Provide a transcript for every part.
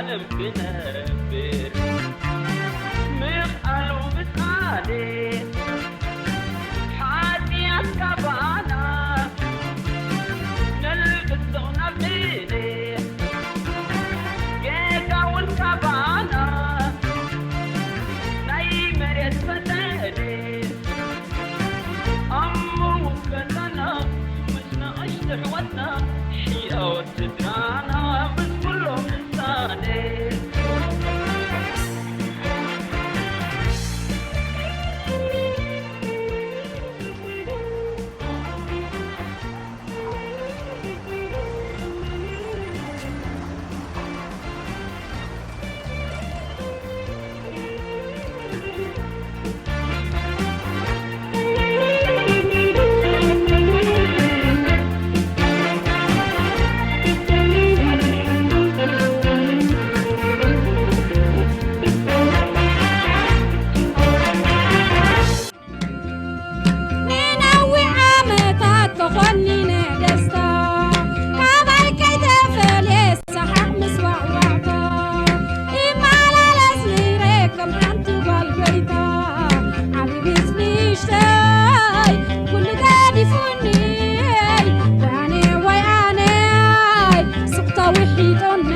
ክነብር ምኽኣሉ ምሳሌ ሓጢኣት ካባና ነልብሶ ናብ ድሌት ጌጋ እውን ካባና ናይ መሬት ፈተነ ኣሞ ውከለና ምስ ንኣሽቱ ኣሕዋትና ሕያወት ስድራና ምስ ኩሎም ምሳሌ። ንነዊሕ ዓመታት ተኾኒነ ደስታ፣ ካባይ ከይተፈልየ ሰሓቕ ምስ ዋዕዋዕታ፣ ይመላለስ ነይረ ከም ሓንቲ ጓል ጎይታ። ዓብዪ ምስ ንእሽተይ ኩሉ ገዲፉኒ፣ ወይ ኣነ ወይ ኣነ ስቕታ ውሒጦኒ።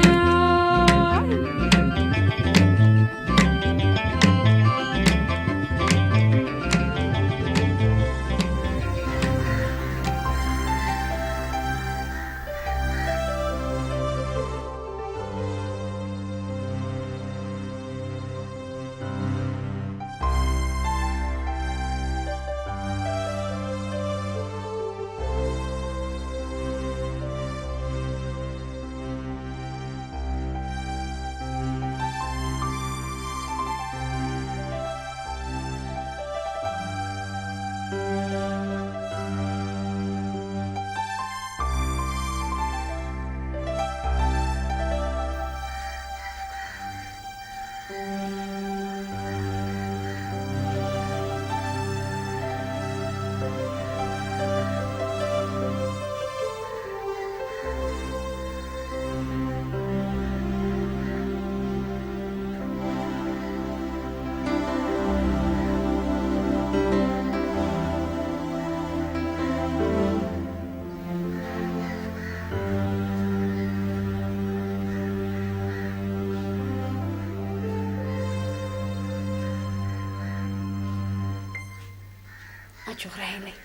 ኣጆኺ ራሄለይ፣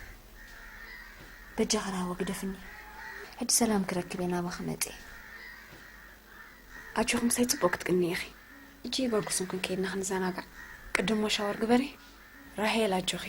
በጃኺ ራህዋ ግደፍኒ። ሕጂ ሰላም ክረክብ እየ ናባኺ መጽየ። ኣጆኺ ምሳይ ጽቡቕ ክትቅኒ ኢኺ። እጂ በጉስን ኩን ከይድና ክንዘናጋዕ። ቅድሞ ሻወር ግበሪ። ራሄል ኣጆኺ።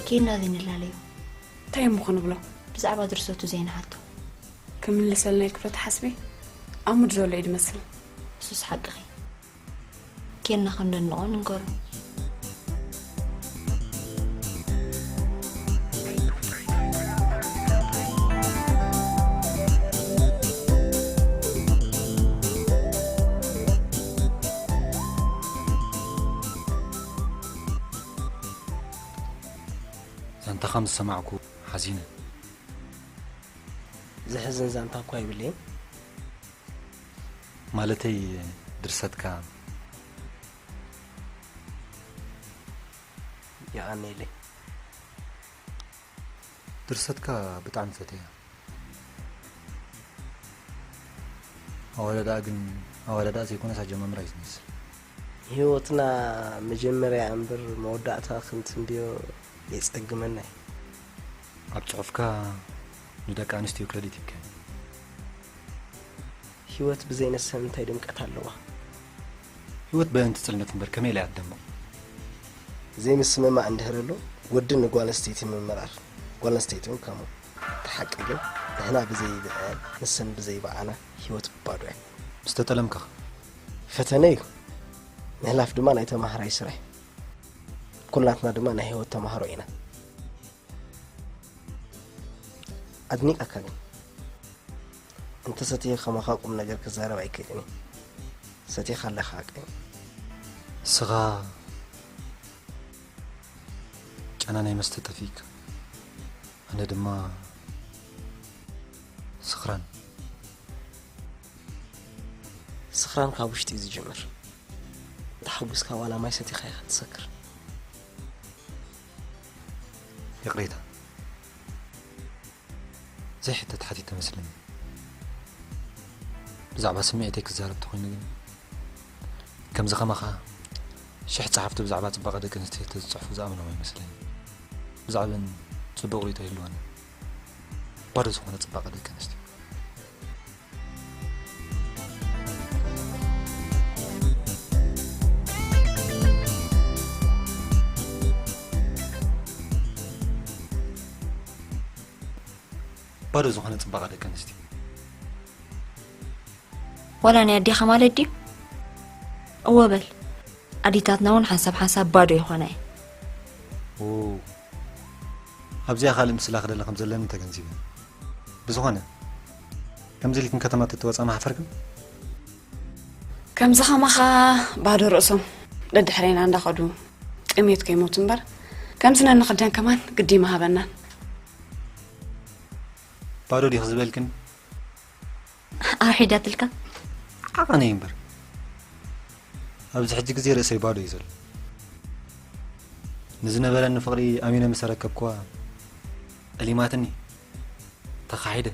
ኬና ዘይንላለዩ እንታይ እሞ ክንብሎ? ብዛዕባ ድርሰቱ ዘይንሓቶ። ክምልሰልና ኢልኪ ዶ ትሓስቢ? ኣብ ሙድ ዘሎ እዩ ዝመስል። እሱስ ሓቅኺ። ኬና ከም ደንቆ ንንገሮ። ዛንታኻ ምስ ሰማዕኩ ሓዚነ። ዘሕዝን ዛንታ እኳ ይብለይን። ማለተይ ድርሰትካ የቐንየለይ። ድርሰትካ ብጣዕሚ ፈትያ። ኣወዳድኣ ግን ኣወዳድኣ ዘይኮነስ ኣጀማምራ እዩ ዝመስል። ህይወትና መጀመርያ እምበር መወዳእታ ክንትንብዮ የጸግመና እዩ። ኣብ ጽሑፍካ ንደቂ ኣንስትዮ ክረዲት ይብካ። ህይወት ብዘይ ንሰን እንታይ ድምቀት ኣለዋ? ህይወት በእንቲ ጽልመት እምበር ከመይ ኢላ እያ ትደምቕ? ዘይምስምማዕ እንድህር ኣሎ፣ ወዲ ንጓል ኣንስተይቲ ምምራር፣ ጓል ኣንስተይቲ እውን ከምኡ። እቲ ሓቂ ግን ንሕና ብዘይ ብዐን ንሰን ብዘይ ብዓና ህይወት ባዶ እያ። ምስ ተጠለምካ ኸ? ፈተነ እዩ። ምሕላፍ ድማ ናይ ተማሃራይ ስራሕ እዩ። ኩላትና ድማ ናይ ህይወት ተማሃሮ ኢና። ኣድኒቀካ ግን እንተ ሰትየ ከማኻ ቁም ነገር ክዛረብ ኣይክእልን እየ። ሰቲኻ ኣለኻ ሓቀይ። ንስኻ ጨና ናይ መስተ ጠፊእካ፣ ኣነ ድማ ስኽራን። ስኽራን ካብ ውሽጢ እዩ ዝጅምር። ተሓጉስካ ዋላ ማይ ሰቲኻ ኢኻ ትሰክር። ይቕሬታ፣ ዘይሕተት ሓቲተ መስለኒ። ብዛዕባ ስምዒተይ ክዛረብ ተኾይኑ ግን፣ ከምዚ ከማኻ ሽሕ ጸሓፍቲ ብዛዕባ ጽባቐ ደቂ ኣንስትዮ ተዝጽሕፉ ዝኣምኖም ኣይመስለኒ። ብዛዕበን ጽቡቕ ርእይቶ ይህልወኒ። ባዶ ዝኾነ ጽባቐ ደቂ ኣንስትዮ። ባዶ ዝኾነ ጽባቐ ደቂ ኣንስትዮ። ዋላ ናይ ኣዴኻ ማለት ድዩ? እወ በል። ኣዴታትና እውን ሓንሳብ ሓንሳብ ባዶ ይኾና እየን። ኦ፣ ኣብዚኣ ካልእ ምስላ ክደሊ ከም ዘለኒ ተገንዚበ። ብዝኾነ፣ ከምዚ ኢልክን ከተማ ተተወጻ መሓፈርክን? ከምዚ ከማኻ ባዶ ርእሶም ደድሕሬና እንዳኸዱ ጥሜት ከይሞቱ እምበር፣ ከምዚ ነንኽደን ከማን ግዲ ምሃበናን። ባዶ ዲኽ ዝበልክን? ኣውሒዳትልካ? ዓቐነይ እምበር። ኣብዚ ሕጂ ግዜ ርእሰይ ባዶ እዩ ዘሎ። ንዝነበረኒ ፍቕሪ ኣሚነ ምስ ኣረከብክዋ፣ ጠሊማትኒ። ተኻሒደ።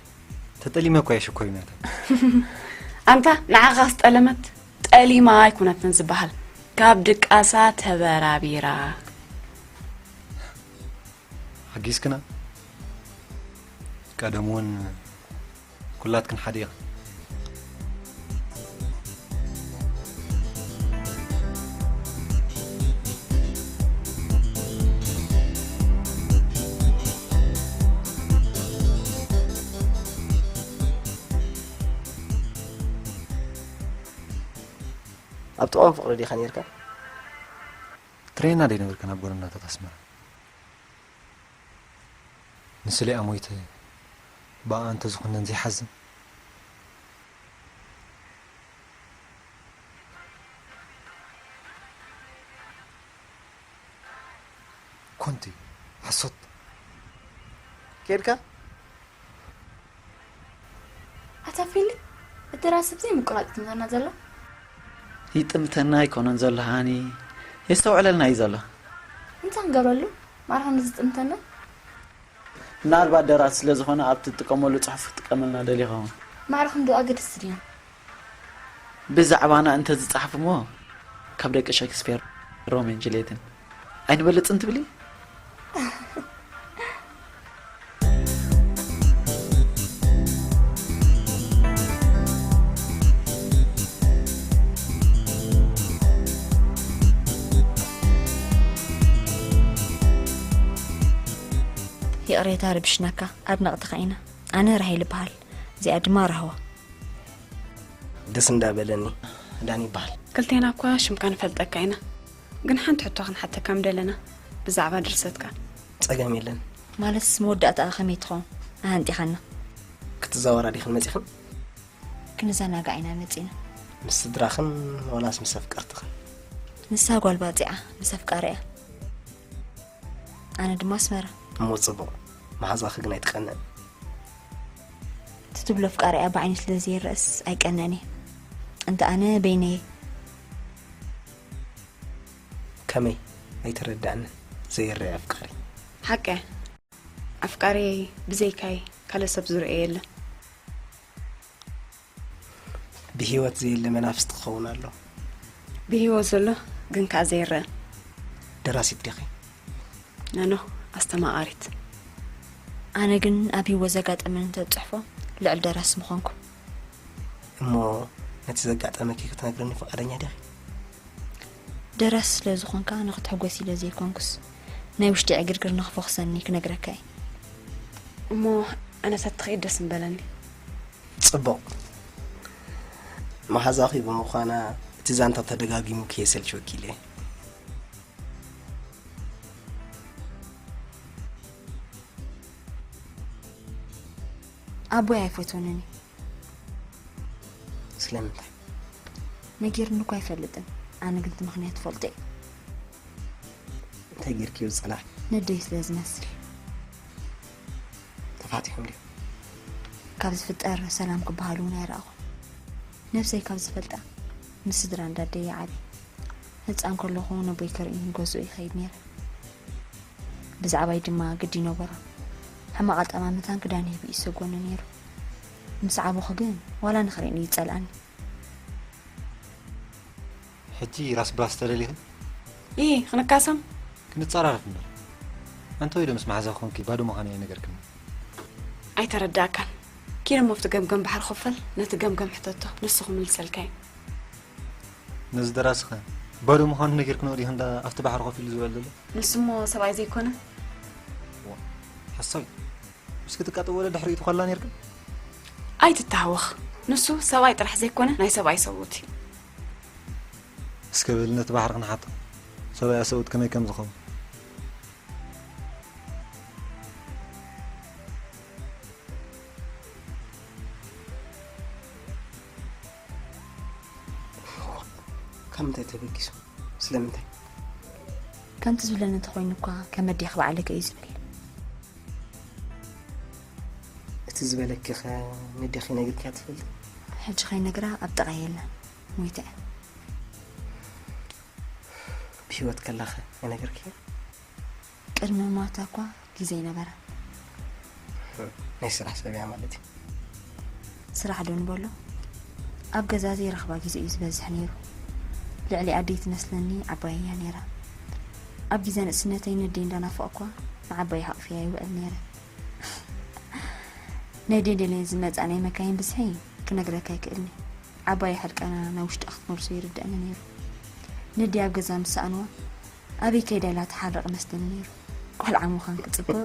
ተጠሊመ እኳ እየ ሽኮሪናታ። ኣንታ ንዓኻ ዝጠለመት ጠሊማ ኣይኮነትን ዝበሃል። ካብ ድቃሳ ተበራቢራ። ሓጊዝክና። ቀደም እውን ኩላትክን ሓደ ኢኽን። ኣብ ጥቕኦም ፍቕሪ ዲኻ ነርካ? ትሬና ደይ ነበርካ ናብ ጎደናታት ኣስመራ? ንስሌኣ ሞይተ ብኣ እንተዝኹነን ዘይሓዝን። ኮንቲ፣ ሓሶት። ኬድካ? ኣታ ፊሊ፣ እቲ ራስ ብዘይ ምቁራጽ ትምታና ዘሎ? ይጥምተና ኣይኮነን ዘሎ ሃኒ፣ የስተውዕለልና እዩ ዘሎ። እንታይ ክንገብረሉ? ማራ ክንዲ ዝጥምተና? ምናልባት ደራሲ ስለ ዝኾነ ኣብቲ ትጥቀመሉ ጽሑፍ ክጥቀመልና ደልዩ ይኸውን። ማዕረ ክንዲ ኣገደስቲ ድዮም? ብዛዕባና እንተ ዝጸሓፉ እሞ ካብ ደቂ ሸክስፔር ሮሜን ጁልየትን ኣይንበልጽን ትብሊ? ይቕሬታ ረቢሽናካ፣ ኣድነቕትኻ ኢና። ኣነ ራሄል እበሃል፣ እዚኣ ድማ ራህዋ። ደስ እንዳበለኒ። ዳኒ ይበሃል። ክልቴና እኳ ሽምካ ንፈልጠካ ኢና፣ ግን ሓንቲ ሕቶ ክንሓተካ ምደለና ብዛዕባ ድርሰትካ። ጸገም የለን። ማለትስ መወዳእታኣ ከመይ ትኸውን? ኣሃንጢኻና። ክትዛወራ ዲኽን መጺኽን? ክንዘናጋዕ ኢና መጺና። ምስ ስድራኽን ዋላስ ምስ ኣፍቀርትኽን? ንሳ ጓል ባጽዓ ምስ ኣፍቃሪኣ። ኣነ ድማ ኣስመራ። እሞ ጽቡቕ። መሓዛኺ ግን ኣይትቀንእን። ትብሎ ኣፍቃሪኣ ብዓይኒ ስለ ዘይረእስ ኣይቀነን እየ። እንተ ኣነ በይነየ። ከመይ? ኣይተረዳእንን። ዘይረአ ኣፍቃሪ። ሓቀ ኣፍቃሪየይ ብዘይካይ ካልእ ሰብ ዝርእዮ የለን። ብህይወት ዘየለ መናፍስቲ ክኸውን ኣሎ። ብህይወት ዘሎ ግን ከኣ ዘይረአ። ደራሲት ዲኺ? ኖኖ፣ ኣስተማቓሪት። ኣነ ግን ኣብ ህይወት ዘጋጠመኒ እንተዝጽሕፎ ልዕል ደራሲ ምኾንኩ። እሞ ነቲ ዘጋጠመኪ ክትነግርኒ ፍቓደኛ ዲኺ? ደራሲ ስለ ዝኾንካ ንኽትሕጎስ ኢለ ዘይኮንኩስ ናይ ውሽጢ ዕግርግር ንኽፈኹሰኒ ክነግረካ እየ። እሞ ኣነ ተትኸይድ ደስ ምበለኒ። ጽቡቕ መሓዛኺ ብምዃና እቲ ዛንታ ተደጋጊሙ ከየሰልችወኪ ኢለ እየ። ኣቦይ ኣይፈትወንን እዩ። ስለምንታይ? ነጊርኒ እኳ ኣይፈልጥን። ኣነ ግን እቲ ምኽንያት እፈልጦ እየ። እንታይ ጌርክዮ ዝጸላዕ? ነደይ ስለ ዝመስል። ተፋቲሖም ድዮም? ካብ ዝፍጠር ሰላም ክበሃል እውን ኣይረኣኹን። ነብሰይ ካብ ዝፈልጣ ምስ ስድራ እንዳደየ ዓብየ። ህፃን ከለኹ ነቦይ ከርኢ ገዝኡ ይኸይድ ነይረ። ብዛዕባይ ድማ ግዲ ነበሮ። ሕማቕ ኣጠማምታን ክዳን ሂቡ ይሰጎኒ ነይሩ። ምስ ዓበኹ ግን ዋላ ንኽርእየኒ ይጸልኣኒ። ሕጂ ራስ ብራስ ተደሊኺ? ኢሂ ክንካሰም? ክንጸራረፍ እምበር። ኣንተ ወይ ዶ ምስ መሓዛ ኮንኪ ባዶ ምዃነይ ኣይነገርክኒ? ኣይተረዳእካን። ኪድ እሞ ኣብቲ ገምገም ባሕሪ ክፈል ነቲ ገምገም ሕተቶ ንሱ ክምልሰልካ እዩ። ነዚ ደራሲ ኸ ባዶ ምዃኑ ነጊርክንኦ ዲኺ እንዳ ኣብቲ ባሕሪ ኮፍ ኢሉ ዝበል ዘሎ? ንሱ እሞ ሰብኣይ ዘይኮነ? ሓሳዊ። ምስ ክትቃጠ ወለ ድሕሪኡ ትኾላ ነርክን? ኣይትተሃወኽ። ንሱ ሰብኣይ ጥራሕ ዘይኮነ ናይ ሰብኣይ ሰብኡት እዩ። እስከ በሊ ነቲ ባሕሪ ክንሓቶ። ሰብኣይ ሰብኡት ከመይ ከም ዝኸውን። ካብ ምንታይ ተበጊሱ? ስለምንታይ? ከምቲ ዝብለኒ እንተኾይኑ እኳ ከመድያኽ ባዕለይ ከ እዩ ዝብል። እቲ ዝበለኪኸ ነዲኺ ነግርክያ ትፈልጥ? ሕጂ ከይነግራ ኣብ ጥቓ የለን። ሞይታ እያ። ብህይወት ከላኸ ኣይነገርክያ? ቅድሚ ሞታ እኳ ግዜ ኣይነበራን። ናይ ስራሕ ሰብ እያ ማለት እዩ። ስራሕ ዶ ንበሎ? ኣብ ገዛ ዘይረኽባ ግዜ እዩ ዝበዝሕ ነይሩ። ልዕሊ ኣደይ ትመስለኒ ዓባየይ እያ ነይራ። ኣብ ግዜ ንእስነተይ ነደይ እንዳናፈቕኳ ንዓባየይ ሓቑፈያ ይውዕል ነይረ። ናይ ደንደለይ ዝመጽኣ ናይ መካይን ብዝሒ ክነግረካ ኣይክእልኒ። ዓባየይ ሕርቃና ናብ ውሽጣ ክትመልሶ ይርድኣኒ ነይሩ። ነደይ ኣብ ገዛ ምስ ሰኣንዋ ኣበይ ከይዳ ኢላ ትሓርቕ መስለኒ ነይሩ። ቆልዓ ምዃን ክጽብቕ።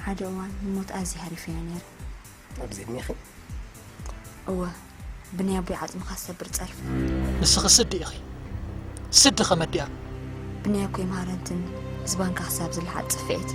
ሓደ እዋን ንሞት ኣዝየ ሃሪፈያ ነይረ። ኣብዚ ዕድሜኺ? እወ፣ ብናይ ኣቦይ ዓጽሚ ካብ ዝሰብር ጸርፊ። ንስኺ ስዲ ኢኺ። ስዲ ከመዲኣ። ብናይ ኣኮይ መሃረንትን ህዝባን ካሕሳ ኣብ ዝለሓጥ ጽፍዒት።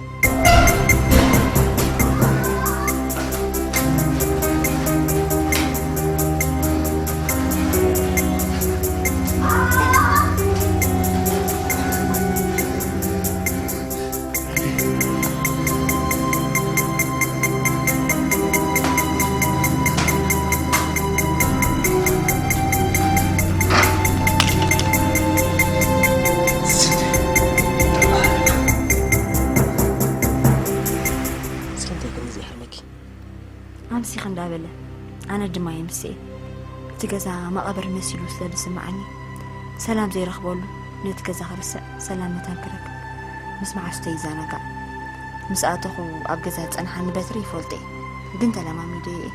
ስለምንታይ ከምዚ ይሃርመኪ? ኣምሲኺ እንዳበለ ኣነ ድማ የምስኤ። እቲ ገዛ መቓብር መሲሉ ስለ ዝስምዓኒ ሰላም ዘይረኽበሉ ነቲ ገዛ ክርስዕ ሰላም መታን ክረክብ ምስ መሓዙተይ ይዘናጋዕ። ምስ ኣተኹ ኣብ ገዛ ዝጸንሓኒ በትሪ ይፈልጦ እየ፣ ግን ተለማሚደዮ እየ።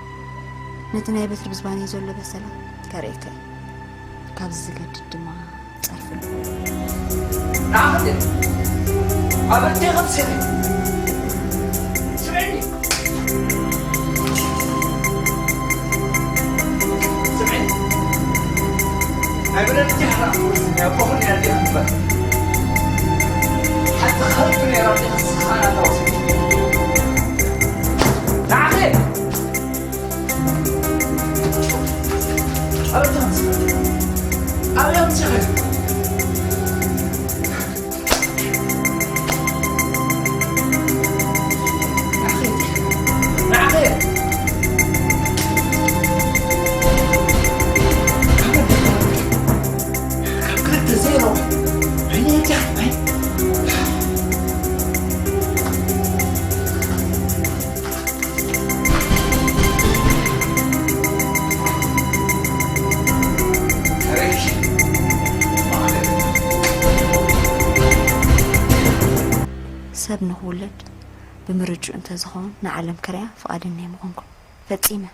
ነቲ ናይ በትሪ ብዝባነይ ዘሎ በሰላ ከርእየካ እየ። ካብዚ ዝገድድ ድማ ጸርፊ ኣሎ። ንዓኽን ኣበደይ ከምስኺ ስምዕኒ ስምዕኒ ናይ ብረድቲ ሓራ ናይ ኣቦኹን ናይ ኣዴኹን እምበር ሓንቲ ኸልቢ ነይራ ኣዴኻ ንስኻ ናታ ወሰድኪ ንዓኺ ብምርጭኡ እንተዝኸውን ንዓለም ክሪኣ ፍቓደኛ ኣይምኾንኩን። ፈጺመ።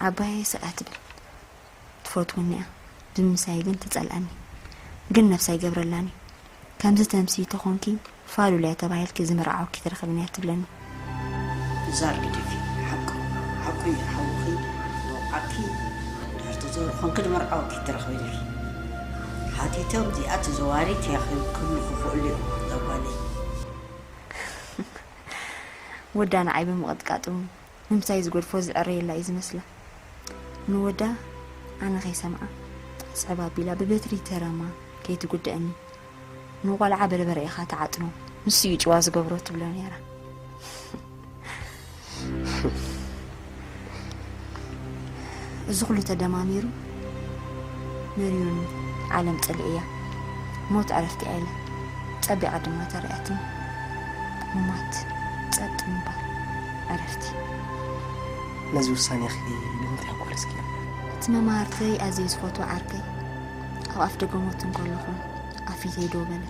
ዓባየይ ስቕ እያ ትብል። ትፈትወኒ እያ። ብምሳይ ግን ትጸልኣኒ። ግን ነብሳ ኣይገብረላን እዩ። ከምዚ ተምሲ ተኾንኪ ፋሉልያ ተባሂልኪ ዝምርዓወኪ ትረኽብን እያ ትብለኒ። ዛር ግደፊ። ሓቁ፣ ሓቁ እዩ። ሓውኺ መውዓኪ ድሕርቲ ዘሩ ኾንኪ ድምርዓወኪ ትረኽቢ ኢልኪ። ሓቲቶም እዚኣ ተዘዋሪት እያ ክብሉ ክኽእሉ እዮም። ዘጓለይ። ወዳ ንዓይ ብምቕጥቃጡ ንምሳይ ዝገድፎ ዝዕረየላ እዩ ዝመስላ። ንወዳ ኣነ ከይሰምዓ ጽዕብ ኣቢላ ብበትሪ ተረማ ከይትጉድእኒ። ንቖልዓ በርበረ ኢኻ ትዓጥኖ፣ ንሱ እዩ ጭዋ ዝገብሮ ትብሎ ነይራ። እዚ ኩሉ ተደማሚሩ መሪሩኒ። ዓለም ጽልኢ እያ። ሞት ዕረፍቲ እያ ኢለ ጸቢቓ ድማ ተረኣትኒ። ምሟት፣ ጸጥ ምባል፣ ዕረፍቲ። ነዚ ውሳኔኺ ንምንታይ ኣቋረጽክዮ? እቲ መማህርተይ ኣዝየ ዝፈትዎ ዓርከይ ኣብ ኣፍ ደገ ሞት እንከለኹ ኣብ ፊተይ ደው በለ።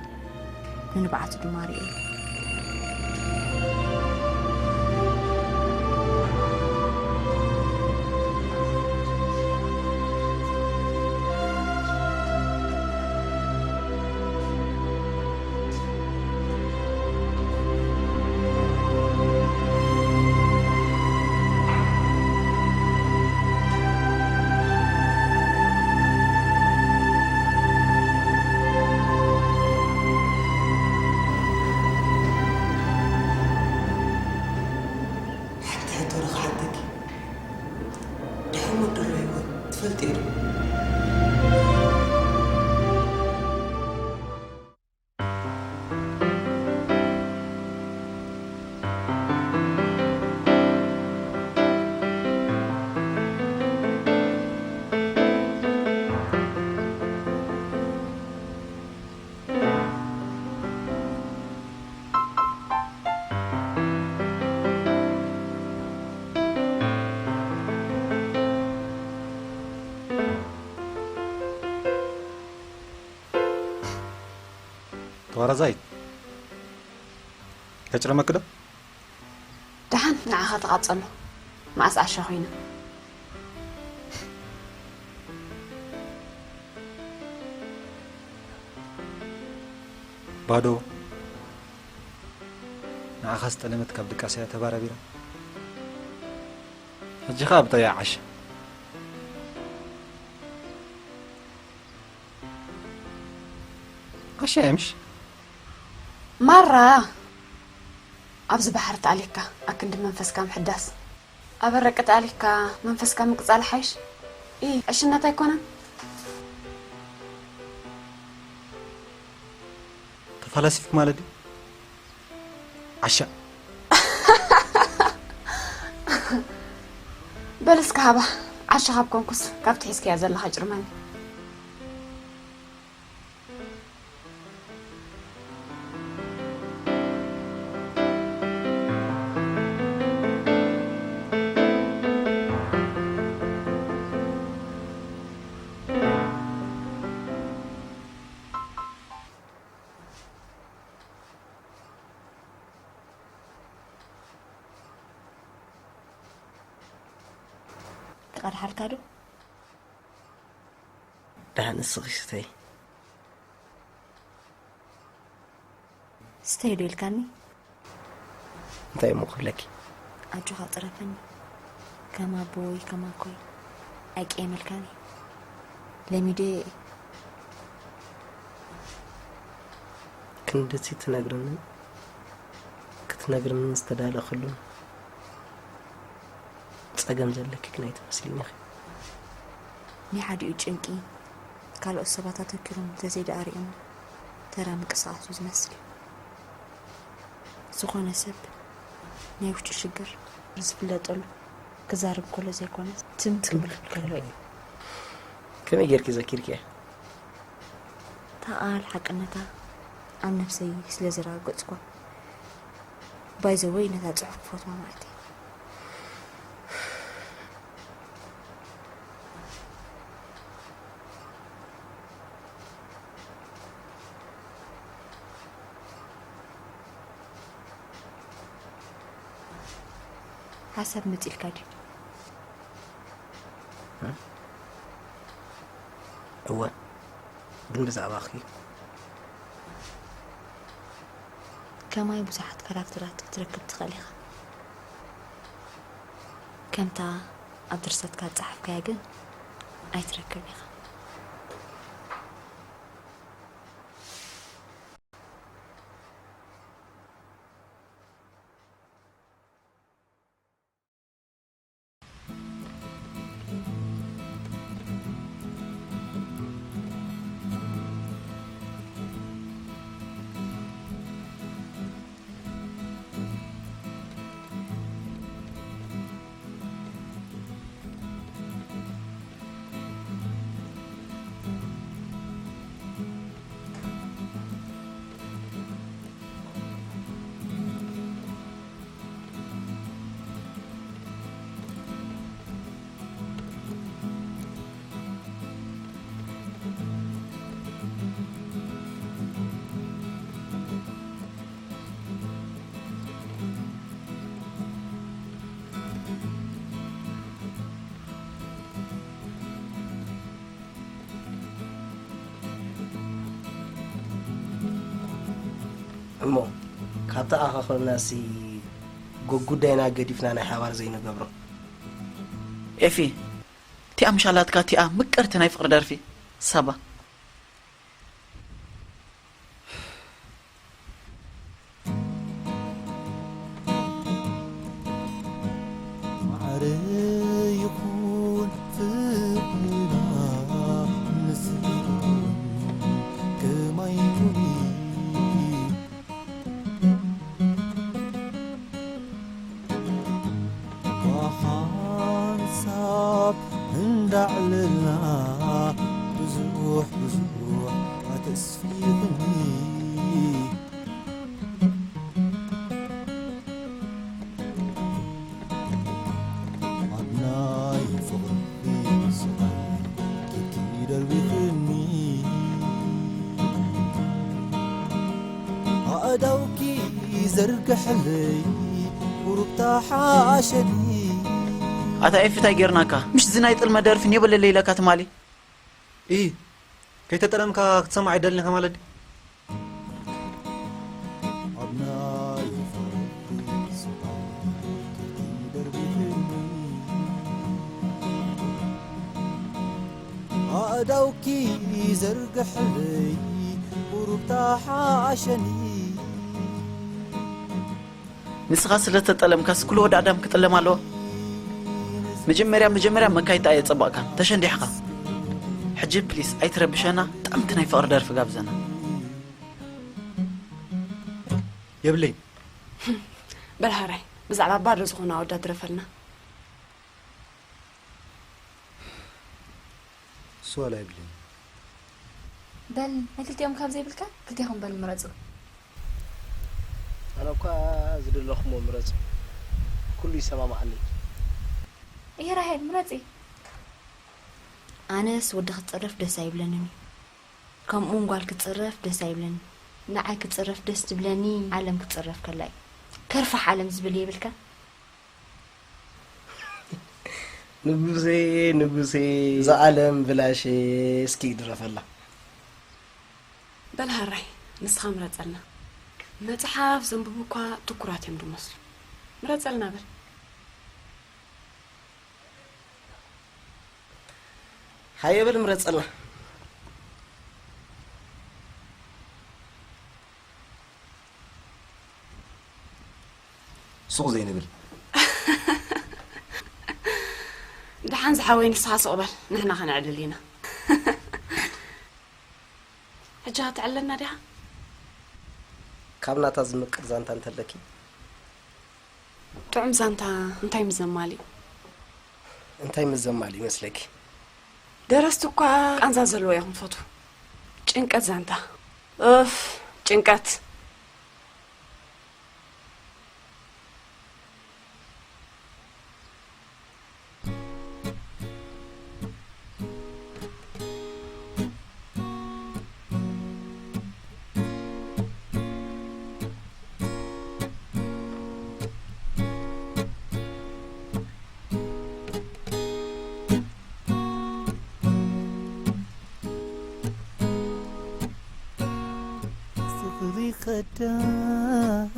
ንንብዓቱ ድማ ርእየ። ሓንቲ ሕቶ ዶ ክሓተኪ? ድሕሪ ሞት ዘሎ ህይወት ትፈልጥዮ ዶ? ተዋራዛይት፣ ከጭረመክ ዶ? ደሓን ንዓኻ ተቓጸሎ። መኣስ ዓሻ ኮይና። ባዶ ንዓኻ ዝጠለመት ካብ ድቃስ እያ ተባራቢራ። ሕጂ ኸኣ ብጠያ ዓሻ። ዓሻ እያ ምሽ? ማራ፣ ኣብዚ ባሕሪ ተኣሊካ ኣክንዲ መንፈስካ ምሕዳስ። ኣብ ኣረቂ ተኣሊካ መንፈስካ ምቅጻል ሓይሽ። ኢ፣ ዕሽነት ኣይኮነን? ተፋላሲፍክ ማለት ድዩ? ዓሻ። በል እስከ ሃባ፣ ዓሻ ካብ ኮንኩስ ካብቲ ሒዝካያ ዘለኻ ጭርመኒ። ክቐድሓልካ ዶ? ደሓን እስኺ ስተይ። ስተይ ዶ ኢልካኒ? እንታይ እሞ ክብለኪ? ኣጆኻ ጽረፈኒ። ከም ኣቦይ፣ ከም ኣኮይ ኣይቀየመልካን እየ። ለሚደዮ እየ። ክንድቲ ትነግርንን ክትነግርንን ዝተዳለኽሉን ጸገም ዘለኪ ግን ኣይትመስልን ኢኺ። ናይ ሓዲኡ ጭንቂ ካልኦት ሰባት ኣተኪሮም እንተዘይደኣ ርእዮም ተራ ምንቅስቓስ እዩ ዝመስል። ዝኾነ ሰብ ናይ ውሽጡ ሽግር ዝፍለጠሉ ክዛረብ ከሎ ዘይኮነስ ትም ክብል ከሎ እዩ። ከመይ ጌርኪ ዘኪርክያ? እታ ቃል ሓቅነታ ኣብ ነብሰይ ስለ ዘረጋገጽኳ። ባይ ዘ ወይ ነታ ጽሑፍ ክፈትዋ ማለት እየ። ሓሳብ መጺእልካ ድዩ? እወ፣ ግን ብዛዕባኺ። ከማይ ብዙሓት ካራክተራት ክትረክብ ትኽእል ኢኻ። ከምታ ኣብ ድርሰትካ ዝጸሓፍካያ ግን ኣይትረክብን ኢኻ። እሞ፣ ካብ ተኣኻኸብናሲ፣ ጎ-፣ ጉዳይና ገዲፍና ናይ ሓባር ዘይንገብሮ? ኤፊ፣ እቲኣ ምሻላትካ፣ እቲኣ ምቅርቲ ናይ ፍቅሪ ደርፊ፣ ሳባ። ማዕረ ይኹን ፍቕርና ምስ ከማይ ይኹን። ብሓንሳብ እንዳዕለልና ብዙሕ ብዙሕ ኣተስፊኽኒ። ኣብ ናይ ፍቕሪ ስቓይ ኪድኪ ደርቢኽኒ። ኣእዳውኪ ዘርግሕለይ ቁሩብ ተሓሸኒ። ኣታ ኤፊ፣ እንታይ ጌርናካ? ምሽ እዚ ናይ ጥልመት ደርፊ ኔበለለይ ኢለካ ትማሊ። እይ፣ ከይተጠለምካ ክትሰማዕ ኣይደልን ኢኻ ማለት ድዩ? ኣብ ናይ ፍቕሪ ስቓይ ደርቢኽኒ። ኣእዳውኪ ዘርግሕለይ ቁሩብ ተሓሸኒ። ንስኻ ስለ ተጠለምካስ ኩሉ ወዲ ኣዳም ክጥለም ኣለዎ? መጀመርያ መጀመርያ መካይታ ኣየጸበቕካን፣ ተሸንዲሕኻ። ሕጂ ፕሊስ ኣይትረብሸና፣ ጠምቲ ናይ ፍቕሪ ደርፊ ጋብዘና። የብለይ። በል ሃራይ፣ ብዛዕባ ባዶ ዝኾኑ ኣወዳት ድረፈልና። እሱ ዋላ የብለይን። በል ናይ ክልቲኦም ካብ ዘይብልካ ክልቴኹም በል ምረጹ። ኣነ እኳ ዝደለኹሞ ምረጹ፣ ኩሉ ይሰማማዓኒ። እየ ራሄል ምረጺ። ኣነስ ወዲ ክትጽረፍ ደስ ኣይብለንን እዩ። ከምኡ እውን ጓል ክትጽረፍ ደስ ኣይብለኒ። ንዓይ ክትጽረፍ ደስ ትብለኒ ዓለም ክትጽረፍ ከላ እዩ። ከርፋሕ ዓለም ዝብል የብልካ። ንጉሴ ንጉሴ እዛ ዓለም ብላሽ እስኪ ድረፈላ። በል ሃራይ ንስኻ ምረጸልና። መጽሓፍ ዘንብቡ እኳ ትኩራት እዮም ዝመስሉ። ምረጸልና በል። ሃየ በል ምረጸልና። ሱቕ ዘይንብል። ደሓን ዝሓወይ ንስኻ ሱቕ በል፣ ንሕና ከነዕልል ኢና። ሕጂ ኸ ተዕልለና ዲኻ? ካብ ናታ ዝምቅር ዛንታ እንተለኪ? ጥዑም ዛንታ እንታይ ምስ ዘማልእ እዩ? እንታይ ምስ ዘማልእ ይመስለኪ? ደረስቲ እኳ ቃንዛ ዘለዎ እዮም ዝፈትዉ። ጭንቀት ዛንታ። ኡፍ፣ ጭንቀት። ከዳዕ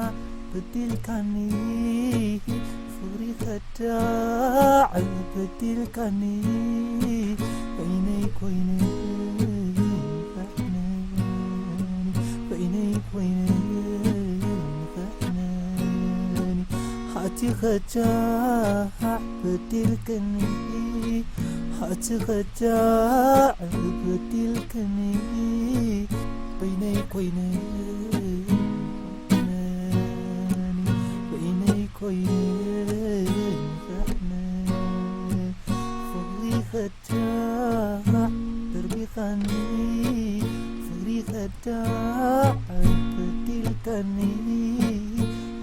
በዲልካኒ፣ ፍቕሪ ከዳዕ በዲልካኒ፣ በይነይ ኮይነ ፈሕነኒ፣ በይነይ ኮይነ ፈሕነኒ። ሃቲ ከዳዕ በዲልክኒ፣ ሃቲ ከዳዕ በዲልክኒ፣ በይነይ ኮይነ ፈሕነኒ፣ በይነይ ኮይነ ፈሕነኒ። ፍቕሪ ከዳዕ ደርቢኻኒ፣ ፍቕሪ ከዳዕ በዲልካኒ፣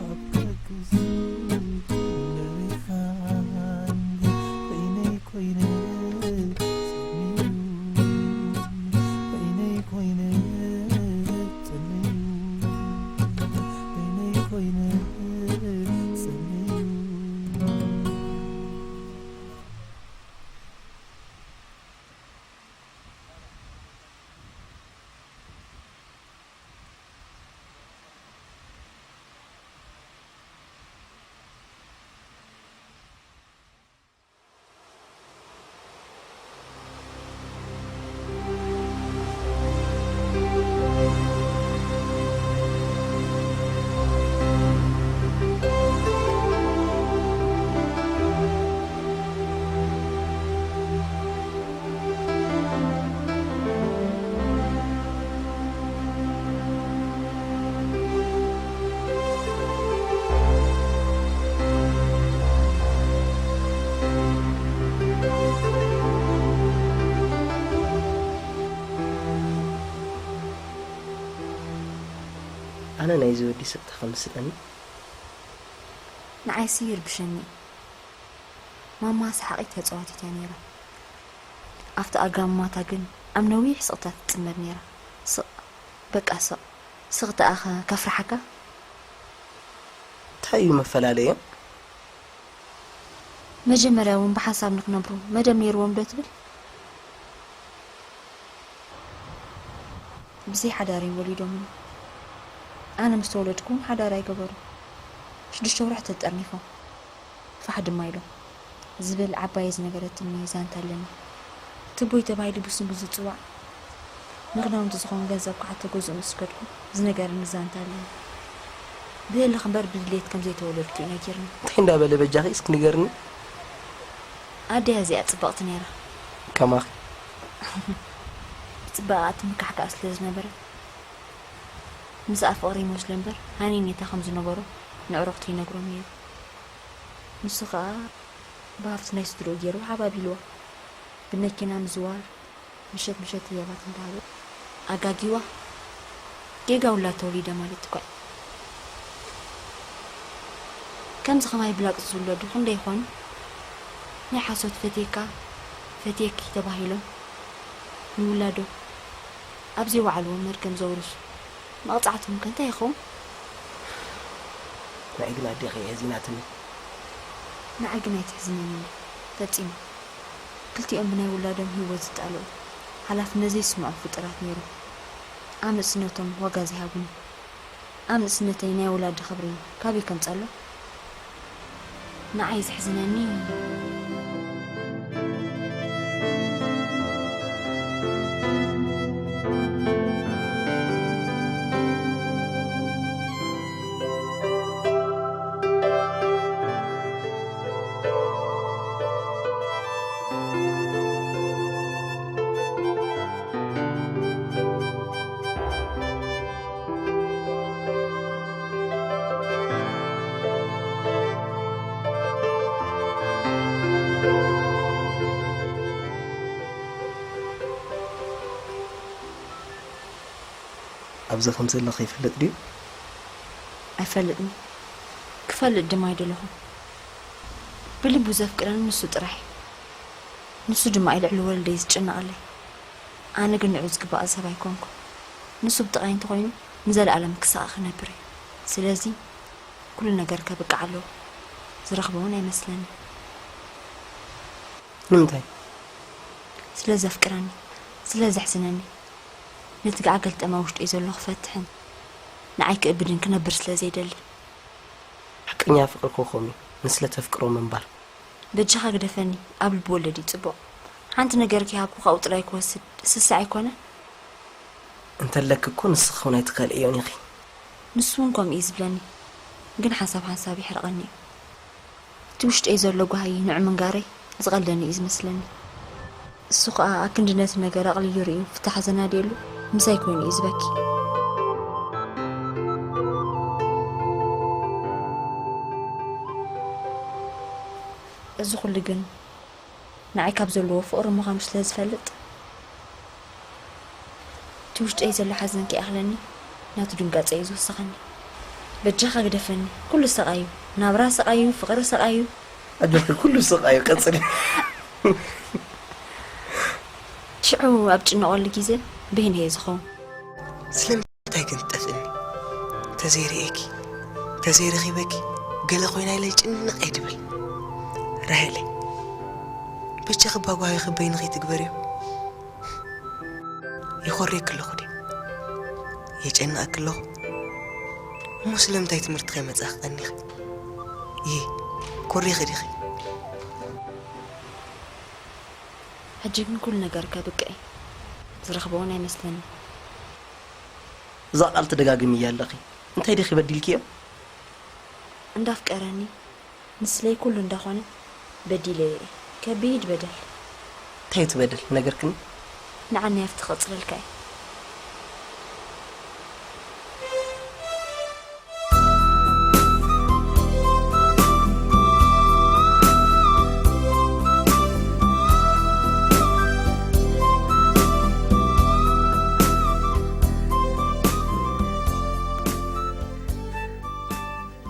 ኣብ ከክስ ደሪኻኒ፣ በይነይ ኮይነ ጸሚዩ፣ በይነይ ኮይነ ጸሚዩ፣ በይነይ ኮይነ ጸሚዩ። ኣነ ናይዚ ወዲ ስቕታ ከም ዝስእነኒ። ንዓይሲ ይርብሸኒ እዩ። ማማ ሰሓቒት ተጻዋቲት እያ ነይራ። ኣብቲ ኣጋማማታ ግን ኣብ ነዊሕ ስቕታ ትጽመድ ነይራ። ስቕ፣ በቃ ስቕ። ስቕ ደኣኸ ከፍርሓካ? እንታይ እዩ መፈላለዮም? መጀመርያ እውን ብሓንሳብ ንኽነብሩ መደብ ነይርዎም ዶ ትብል? ብዘይ ሓዳር እዮም ወሊዶምኒ። ኣነ ምስ ተወለድኩ እውን ሓዳር ኣይገበሩን። ሽዱሽተ ወርሒ ተጠርኒፎም ፋሕ ድማ ኢሎም ዝብል ዓባየ ዝነገረትኒ ዛንታ ኣለኒ። ትቦይ ተባሂሉ ብስሙ ዝጽዋዕ ንኽዳውንቲ ዝኸውን ገንዘብ ክሓቶ ገዝኡ ምስ ከድኩ ዝነገረኒ ዛንታ ኣለኒ። ብህልኽ እምበር ብድሌት ከም ዘይተወለድኩ እዩ ነጊርኒ። እንታይ እንዳበለ በጃኺ እስኪ ንገርኒ? ኣደይ ኣዚኣ ጽብቕቲ ነይራ። ከማኺ። ብጽባቐኣ ትምካሕ ከኣ ስለ ዝነበረት፣ ምስኣ ፍቕሪ ይመስሎ እምበር፣ ሃኒኔታ ከም ዝነበሮ ንዕሩኽቱ ይነግሮም ነይሩ። ንሱ ኸኣ ብሃብቲ ናይ ስድርኡ ገይሩ ሓባቢልዋ። ብመኪና ምዝዋር፣ ምሸት ምሸት ህያባት እንዳሃበ ኣጋጊዋ። ጌጋ ውላድ ተወሊደ ማለት እኳ እዩ። ከምዚ ከማይ ብላቅጺ ዝውለዱ ክንደይ ይኾኑ? ናይ ሓሶት ፈትየካ፣ ፈትየኪ ተባሂሎም ንውላዶም ኣብ ዘይወዓልዎ መርገም ዘውርሱ መቕጻዕቶም ከ እንታይ ይኸውን? ንዓይ ግን ኣዴኺ የሕዚናትኒ። ንዓይ ግን ኣይትሕዝነኒ እንዶ፣ ፈጺማ። ክልቲኦም ብናይ ውላዶም ህይወት ዝጣልዑ፣ ሓላፍነት ዘይስምዖም ፍጡራት ነይሮም። ኣብ ንእስነቶም ዋጋ ዘይሃቡኒ። ኣብ ንእስነተይ ናይ ወላዲ ክብሪ ካበይ ከምጸሎ? ንዓይ ዘሕዝነኒ፣ ኣብዚ ከም ዘለኺ ይፈልጥ ድዩ? ኣይፈልጥን። ክፈልጥ ድማ ኣይደለኹን። ብልቡ ዘፍቅረኒ ንሱ ጥራሕ እዩ። ንሱ ድማ እዩ ልዕሊ ወለደይ ዝጭነቐለይ። ኣነ ግን ንዕኡ ዝግባእ ሰብ ኣይኮንኩን። ንሱ ብጥቓይ እንተኾይኑ ንዘለኣለም ክሳቐ ክነብር እዩ። ስለዚ ኩሉ ነገር ከብቅዕ ኣለዎ። ዝረኽቦ እውን ኣይመስለኒ። ንምንታይ? ስለ ዘፍቅረኒ፣ ስለ ዘሕዝነኒ፣ ነቲ ጋዕ ገልጠማ ውሽጠይ ዘሎ ክፈትሕን ንዓይ ክእብድን ክነብር ስለ ዘይደሊ። ሓቀኛ ፍቕሪ ኮኾም እዩ፣ ንስለ ተፍቅሮ ምንባር። በጃኻ ግደፈኒ፣ ኣብ ልቢ ወለድ እዩ ጽቡቕ። ሓንቲ ነገር ከይሃብኩ ካብኡ ጥራይ ክወስድ ስስዕ ኣይኮነ? እንተለኪ እኮ ንስኺ እውን ኣይትከልእዮን ኢኺ። ንሱ እውን ከምኡ እዩ ዝብለኒ፣ ግን ሓንሳብ ሓንሳብ የሕርቐኒ እዩ። እቲ ውሽጠይ ዘሎ ጓሂ ንዑ ምንጋረይ ዝቐለኒ እዩ ዝመስለኒ። እሱ ኸኣ ኣክንዲ ነቲ ነገር ኣቕልዩ ርእዩ ፍታሕ ዘናድየሉ ምሳይ ኮይኑ እዩ ዝበኪ። እዚ ኩሉ ግን ንዓይ ካብ ዘለዎ ፍቕሪ ምዃኑ ስለ ዝፈልጥ፣ እቲ ውሽጠይ ዘሎ ሓዘን ከይኣኽለኒ ናቱ ድንጋጸ እዩ ዝውስኸኒ። በጃኻ ግደፈኒ። ኩሉ ሰቓይ እዩ። ናብራ ሰቓይ እዩ፣ ፍቕሪ ሰቓይ እዩ። ኣጆኺ፣ ኩሉ ሰቓይ እዩ። ቀጽሊ። ሽዑ ኣብ ጭነቐሉ ግዜ በይነይ እየ ዝኸውን። ስለምንታይ ግን ትጠፍእኒ? ተዘይርእየኪ፣ ተዘይረኺበኪ ገለ ኮይና ኢለ ጭንቕ እየ ድብል። ራሄለይ፣ በጃኺ ባጓሂኺ በይንኺ ትግበርዮ። ይኾርየኪ ኣለኹ ድየ? የጨንቐኪ ኣለኹ? እሞ ስለምንታይ ትምህርቲ ከይመጻኺ ቀኒኺ? ይህ ኮሪኺ ዲኺ? ሕጂ ግን ኩሉ ነገር ከብቅዕ እዩ። ዝረኽቦ እውን ኣይመስለኒ። እዛ ቃል ትደጋግምያ ኣለኺ። እንታይ ዲኺ በዲልክዮ? እንዳፍቀረኒ፣ ንስለይ ኩሉ እንዳኾነ በዲለዮ እየ። ከቢድ በደል። እንታይ እቲ በደል? ነገርክኒ? ንዓኒ ኣብቲ ክቕጽለልካ እየ።